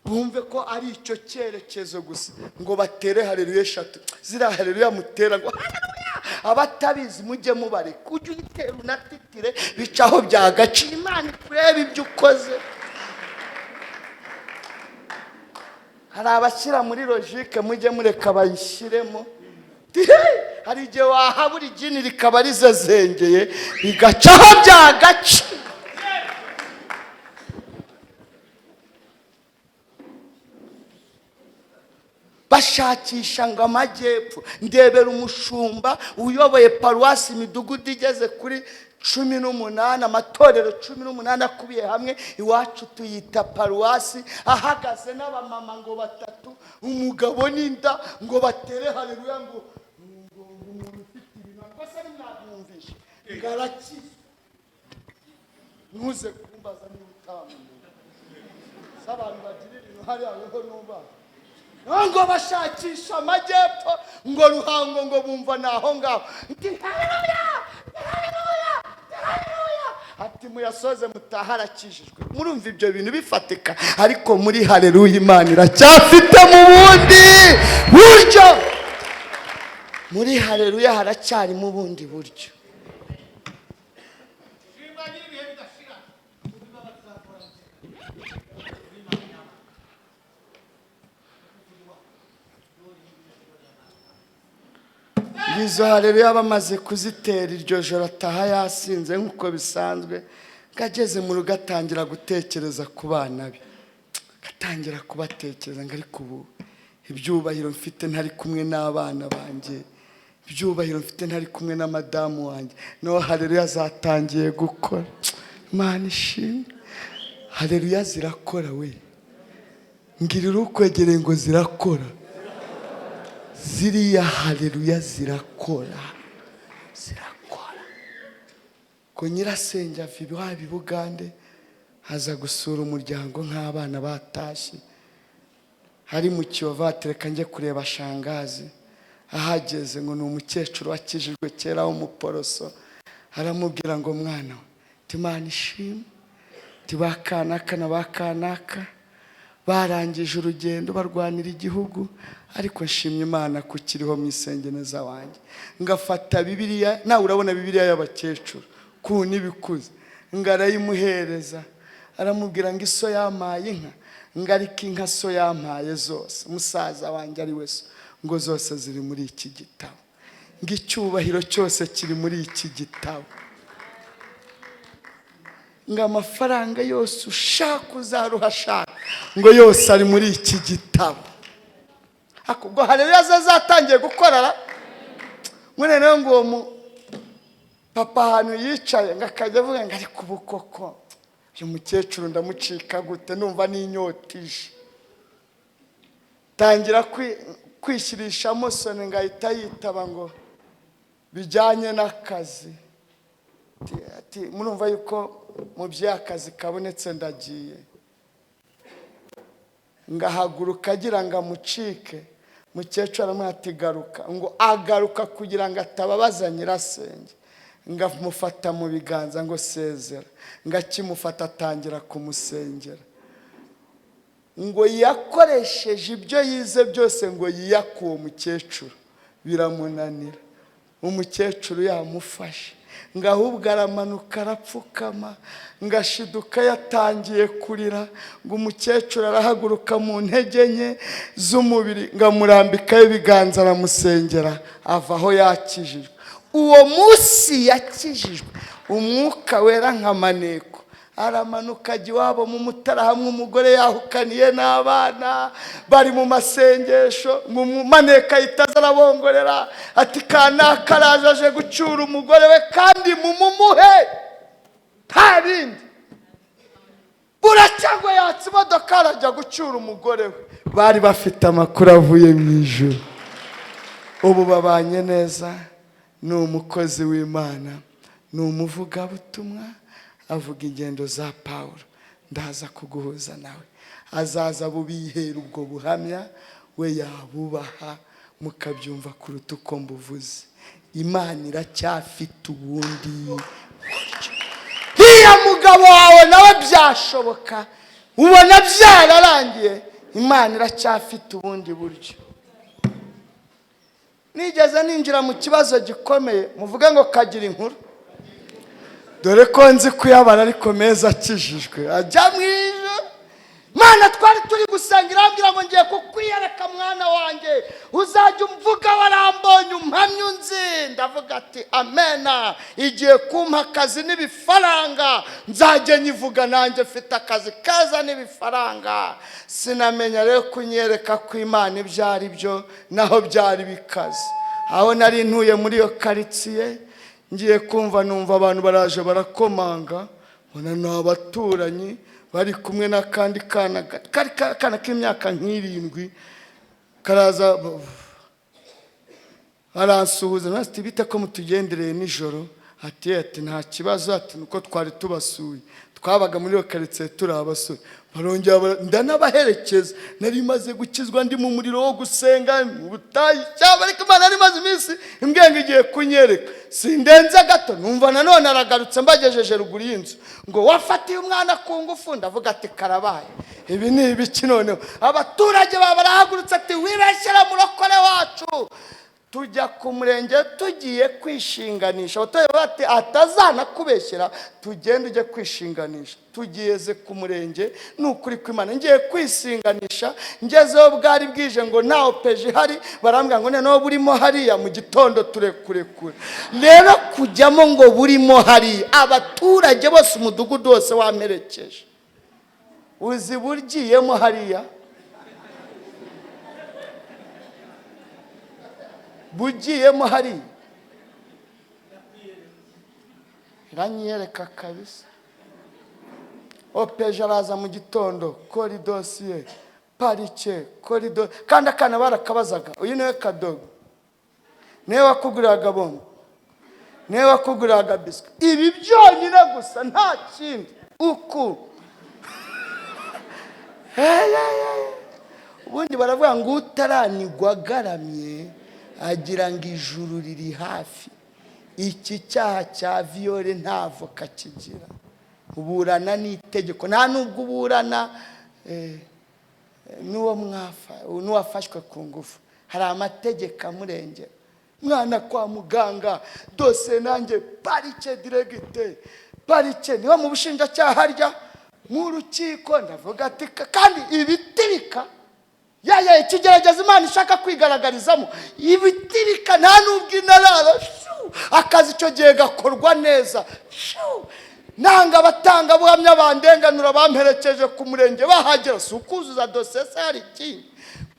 bumve ko ari icyo cyerekezo gusa, ngo batere haleluya eshatu. Ziriya haleluya mutera ngo haleluya, abatabizi mujye mubareka, ujye uyitera unatitire, bicaho byagaciye. Imana ikurebe ibyo ukoze. Hari abashyira muri logique, mujye mureka bayishyiremo. Hari igihe wahabura igini rikaba rizezengeye, bigacaho byagaca. Bashakisha ngo amajyepfo. Ndebera umushumba uyoboye paruwasi imidugudu igeze kuri 18, amatorero 18 akubiye hamwe, iwacu tuyita paruwasi, ahagaze n'abamama ngo batatu, umugabo n'inda, ngo batere haleluya, ngo umuntu ufite ibintu rwose nimwabyumvishe ngo arakize. Ntuze kumbaza niba utamumenye. Se abantu bagira ibintu hariya weho nubaha. Ngo bashakisha amajyepfo, ngo Ruhango, ngo bumva naho ngaho. Nti haleluya, haleluya, haleluya. Ati muyasoze mutahe arakijijwe. Murumva ibyo bintu bifatika, ariko muri haleluya Imana iracyafite mu bundi buryo. Muri haleluya haracyarimo ubundi buryo. Izo haleluya bamaze kuzitera iryo joro, ataha yasinze nk'uko bisanzwe, ngageze mu rugo atangira gutekereza ku bana be, atangira kubatekereza ngo ariko ubu ibyubahiro mfite ntari kumwe n'abana banjye, ibyubahiro mfite ntari kumwe na madamu wanjye. No haleluya zatangiye gukora. Imana ishimwe, haleluya zirakora we. Ngirira ukwegereye ngo zirakora. Ziriya haleluya zirakora, zirakora. Ko nyirasenge ava iwabo i Bugande aza gusura umuryango nk'abana batashye, hari mu Kiyovu, atereka njye kureba shangazi. Ahageze ngo ni umukecuru wakijijwe kera w'umuporoso, aramubwira ngo mwana we, Imana ishimwe, tibakanaka na bakanaka barangije urugendo barwanira igihugu, ariko nshimye Imana kukiriho mu isengeneza wanjye. Ngafata Bibiliya, nawe urabona Bibiliya y'abakecuru ku n'ibikuze, ngarayimuhereza, aramubwira ngo iso yampaye inka, ngarika inka so yampaye zose, musaza wanjye ari we so, ngo zose ziri muri iki gitabo, ngo icyubahiro cyose kiri muri iki gitabo. Ngo amafaranga yose ushaka uzaruha ashaka, ngo yose ari muri iki gitabo. Ubwo haleluya ze zatangiye gukorara mwene nawe. Ngo uwo mu papa ahantu yicaye, ngo akajya avuga ngo: "Ariko ubu koko uyu mukecuru ndamucika gute? Numva n'inyota ije." Tangira kwishyirishamo soni, ngo ahita yitaba ngo bijyanye n'akazi. Ati: "Murumva yuko mu akazi kabonetse, ndagiye." Ngahaguruka agira ngo amucike, mukecuru aramubwira ati: "Garuka." Ngo agaruka kugira ngo atababaza nyirasenge, ngo amufata mu biganza ngo: "Sezera." Ngo akimufata atangira kumusengera. Ngo yakoresheje ibyo yize byose ngo yiyake uwo mukecuru, biramunanira. Umukecuru yamufashe, ngo ahubwo aramanuka arapfukama, ngo ashiduka yatangiye kurira. Ngo umukecuru arahaguruka mu ntege nke z'umubiri, ngo amurambikaho ibiganza aramusengera, ava aho yakijijwe. Uwo munsi yakijijwe, Umwuka Wera nka maneko aramanuka ajya iwabo mu Mutara, hamwe umugore yahukaniye n'abana bari mu masengesho. Mu maneko ahita aza arabongorera ati: "Kanaka araje, aje gucyura umugore we, kandi mumumuhe, nta bindi." Buracya ngo yatse imodoka arajya gucyura umugore we. Bari bafite amakuru avuye mu ijuru. Ubu babanye neza, ni umukozi w'Imana, ni umuvugabutumwa, avuga ingendo za Pawulo. Ndaza kuguhuza nawe, azaza bubihera ubwo buhamya, we yabubaha mukabyumva kuruta uko mbuvuze. Imana iracyafite ubundi buryo. Hiya mugabo wawe nawe byashoboka, ubona byararangiye, Imana iracyafite ubundi buryo. Nigeze ninjira mu kibazo gikomeye, muvuge ngo kagira inkuru, dore ko nzi kuyabara ariko meza akijijwe ajya mu ijuru. Mana twari turi gusenga, irambwira ngo: "Ngiye kukwiyereka mwana wanjye, uzajya umvuga warambonye, umpamye unzi." Ndavuga ati: "Amena." Igiye kumpa akazi n'ibifaranga, nzajya nyivuga nanjye mfite akazi keza n'ibifaranga. Sinamenya rero kunyereka ko Imana ibyo ari byo naho byari bikaze. Aho nari ntuye muri iyo karitsiye, ngiye kumva numva abantu baraje barakomanga, mbona ni abaturanyi bari kumwe n'akandi kana kari akana k'imyaka nk'irindwi. Karaza aransuhuza, ati: "Bite ko mutugendereye nijoro?" Ati: "Nta kibazo." Ati: "Nuko twari tubasuye, twabaga muri iyo karitsiye turi abasore." Barongera ndanabaherekeza. Nari maze gukizwa, ndi mu muriro wo gusenga mu butayu cyangwa, ariko Imana yari imaze iminsi imbwiye ngo igiye kunyereka. Sindenze gato numva nanone aragarutse, mbagejeje ruguru y'inzu, ngo: "Wafatiye umwana ku ngufu." Ndavuga ati: "Karabaye, ibi ni ibiki noneho?" Abaturage baba barahagurutse ati: "Wibeshyera murokore wacu." Tujya ku murenge tugiye kwishinganisha. Abaturage bati: "Atazanakubeshyera, tugende ujye kwishinganisha." Tugeze ku murenge, ni ukuri kw'Imana, ngiye kwishinganisha, ngezeho bwari bwije, ngo nta OPJ ihari. Barambwira ngo noneho burimo hariya, mu gitondo turekurekure. Rero kujyamo ngo burimo hariya, abaturage bose, umudugudu wose wamperekeje. Uzi burgiyemo hariya, bugiyemo hariya, iranyereka kabisa. OPJ araza mu gitondo, kora dosiye, parike, korido. Kandi akana barakabazaga: "Uyu niwe Kadogo, niwe wakuguriraga bombo, niwe wakuguriraga biswi?" Ibi byonyine gusa, nta kindi uku. Hey, hey, hey. Ubundi baravuga ngo utaranigwa agaramye agira ngo ijuru riri hafi. Iki cyaha cya viol nta avoka kigira, uburana n'itegeko, nta nubwo uburana n'uwo mwafa n'uwafashwe ku ngufu, hari amategeko amurengera. Mwana kwa muganga, dosiye nanjye parike, direct parike, niba mu bushinjacyaha harya mu rukiko. Ndavuga ati kandi ibitirika ya ikigerageza Imana ishaka kwigaragarizamo ibitirika, nta nubwo inarara shu, akazi icyo gihe gakorwa neza shu. Nanga abatangabuhamya bandenganura bamperekeje ku murenge, bahagera si ukuzuza dosiye se? Hari ikindi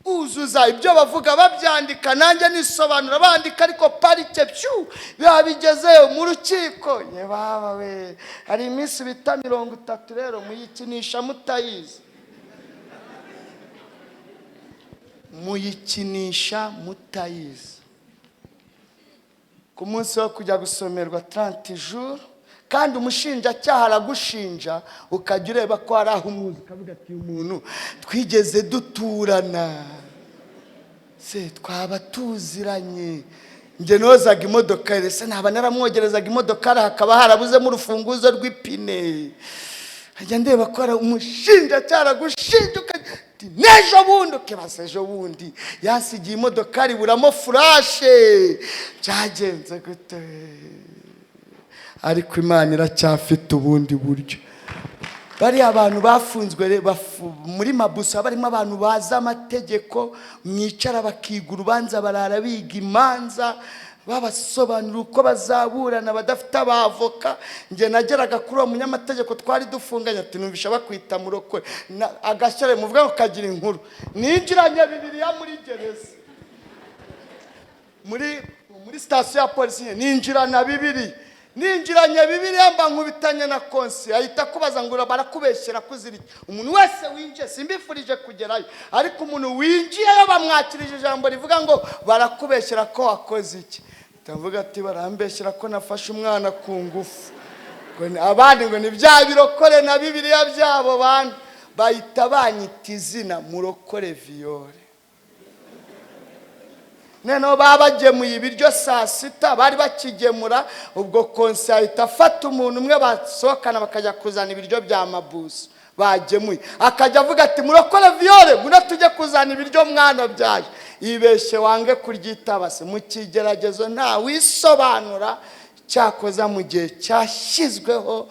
kuzuza ibyo bavuga babyandika, nanjye nisobanura bandika, ariko parike pyu biba bigezeyo mu rukiko. Ye baba we, hari iminsi bita 30 rero muyikinisha mutayizi, muyikinisha mutayizi. Ku munsi wo kujya gusomerwa 30 jours, kandi umushinjacyaha aragushinja ukajya ureba ko hari aho umuzi, ukavuga ati uyu muntu twigeze duturana se, twaba tuziranye, njye nozaga imodoka se, naba naramwogerezaga imodoka hakaba harabuzemo urufunguzo rw'ipine. Nkajya ndeba ko hari umushinjacyaha aragushinja ati n'ejo bundi, ukibaza ejo bundi yasigiye imodoka riburamo furashe, byagenze gute? Ariko Imana iracyafite ubundi buryo. Bariya abantu bafunzwe muri mabuso barimo abantu bazi amategeko, mwicara bakiga urubanza, barara biga imanza, babasobanurira uko bazaburana badafite abavoka. Njye nageraga kuri uwo munyamategeko twari dufunganye, ati numvisha bakwita murokore, agashyira muvuga ngo kagira inkuru. Ninjiranye Bibiliya muri gereza, muri sitasiyo ya polisi, ninjirana Bibiliya, ninjiranye Bibiliya mba nkubitanye na konsi, ahita akubaza ngo barakubeshyera kuzirike. Umuntu wese winjiye, simbifurije kugerayo, ariko umuntu winjiyeyo bamwakirije ijambo rivuga ngo barakubeshyera ko wakoze iki, ndavuga ati barambeshyera ko nafashe umwana ku ngufu. Abandi ngo ni bya birokore na Bibiliya byabo bana, bahita banyita izina murokore Viyore. Noneho babagemuye ibiryo saa sita, bari bakigemura, ubwo konsi ahita afata umuntu umwe basohokana bakajya kuzana ibiryo bya mabuso bagemuye, akajya avuga ati murokore Viyore ngwino tujye kuzana ibiryo mwana byaje. Ibeshye wange kuryitaba se mu kigeragezo nta wisobanura, cyakoza mu gihe cyashyizweho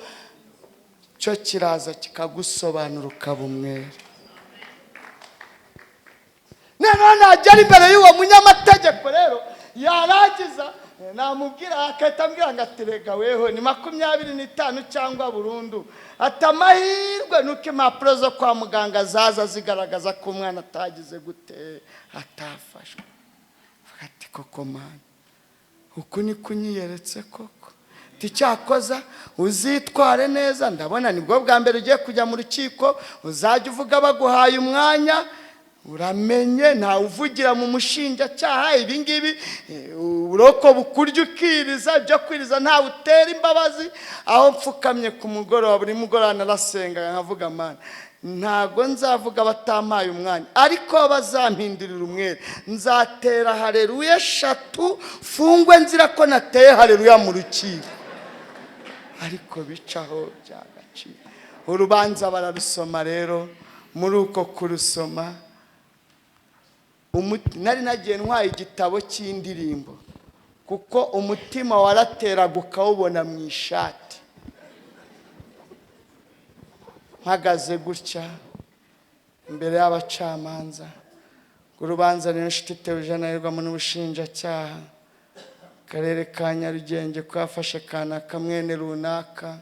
cyo kiraza kikagusobanura ukaba umwere. Noneho nagera imbere y'uwo munyamategeko rero, yarangiza namubwira agahita ambwira ngo aterega weho ni 25 cyangwa burundu. Ati amahirwe nuko impapuro zo kwa muganga zaza zigaragaza ko umwana atagize gute, atafashwe. Ati koko mana, uku ni kunyiyeretse koko. Ticyakoza uzitware neza, ndabona nibwo bwa mbere ugiye kujya mu rukiko, uzajya uvuga baguhaye umwanya, uramenye ntawe uvugira mu mushinjacyaha. Ibi ngibi uburoko bukurya ukiriza, ibyo kwiriza ntawe utera imbabazi. Aho mfukamye ku mugoroba, buri mugoroba narasenga nkavuga mana, ntago nzavuga batampaye umwanya, ariko bazampindurira umwere, nzatera hareruya 3 fungwe nzira ko nateye hareruya mu rukiko. Ariko bicaho byagaciro. Urubanza bararusoma rero, muri uko kurusoma nari nagiye ntwaye igitabo cy'indirimbo, kuko umutima warateraga ukawubona mu ishati. Mpagaze gutya imbere y'abacamanza, urubanza niyo nshuti Theogene aregwamo n'ubushinjacyaha karere ka Nyarugenge ko yafashe kanaka mwene runaka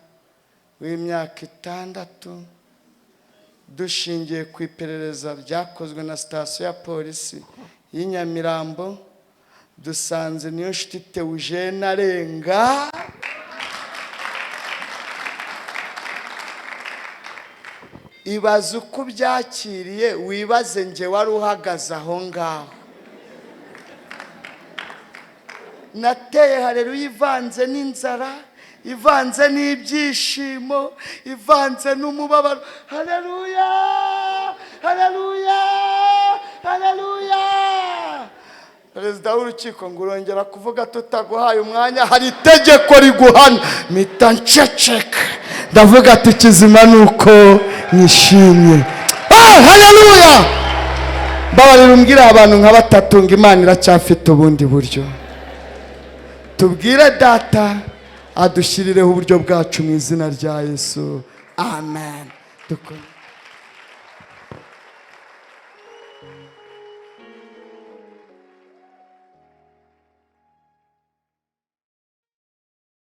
w'imyaka 6, dushingiye ku iperereza ryakozwe na sitasiyo ya polisi y'i Nyamirambo, dusanze niyo nshuti Theogene arenga. Ibaze uko ubyakiriye, wibaze nge wari uhagaze aho ngaho. Nateye hareruya ivanze n'inzara, ivanze n'ibyishimo, ivanze n'umubabaro. Hareruya, hareruya, hareruya. Perezida w'urukiko ngo urongera kuvuga tutaguhaye umwanya, hari itegeko riguhana. Mpita nceceka, ndavuga ati kizima nuko nishimye. Hareruya. Mbabarira umbwire abantu nka batatu ngo Imana iracyafite ubundi buryo. Tubwire data adushyirireho uburyo bwacu mu izina rya Yesu. Amen. Dukomeze.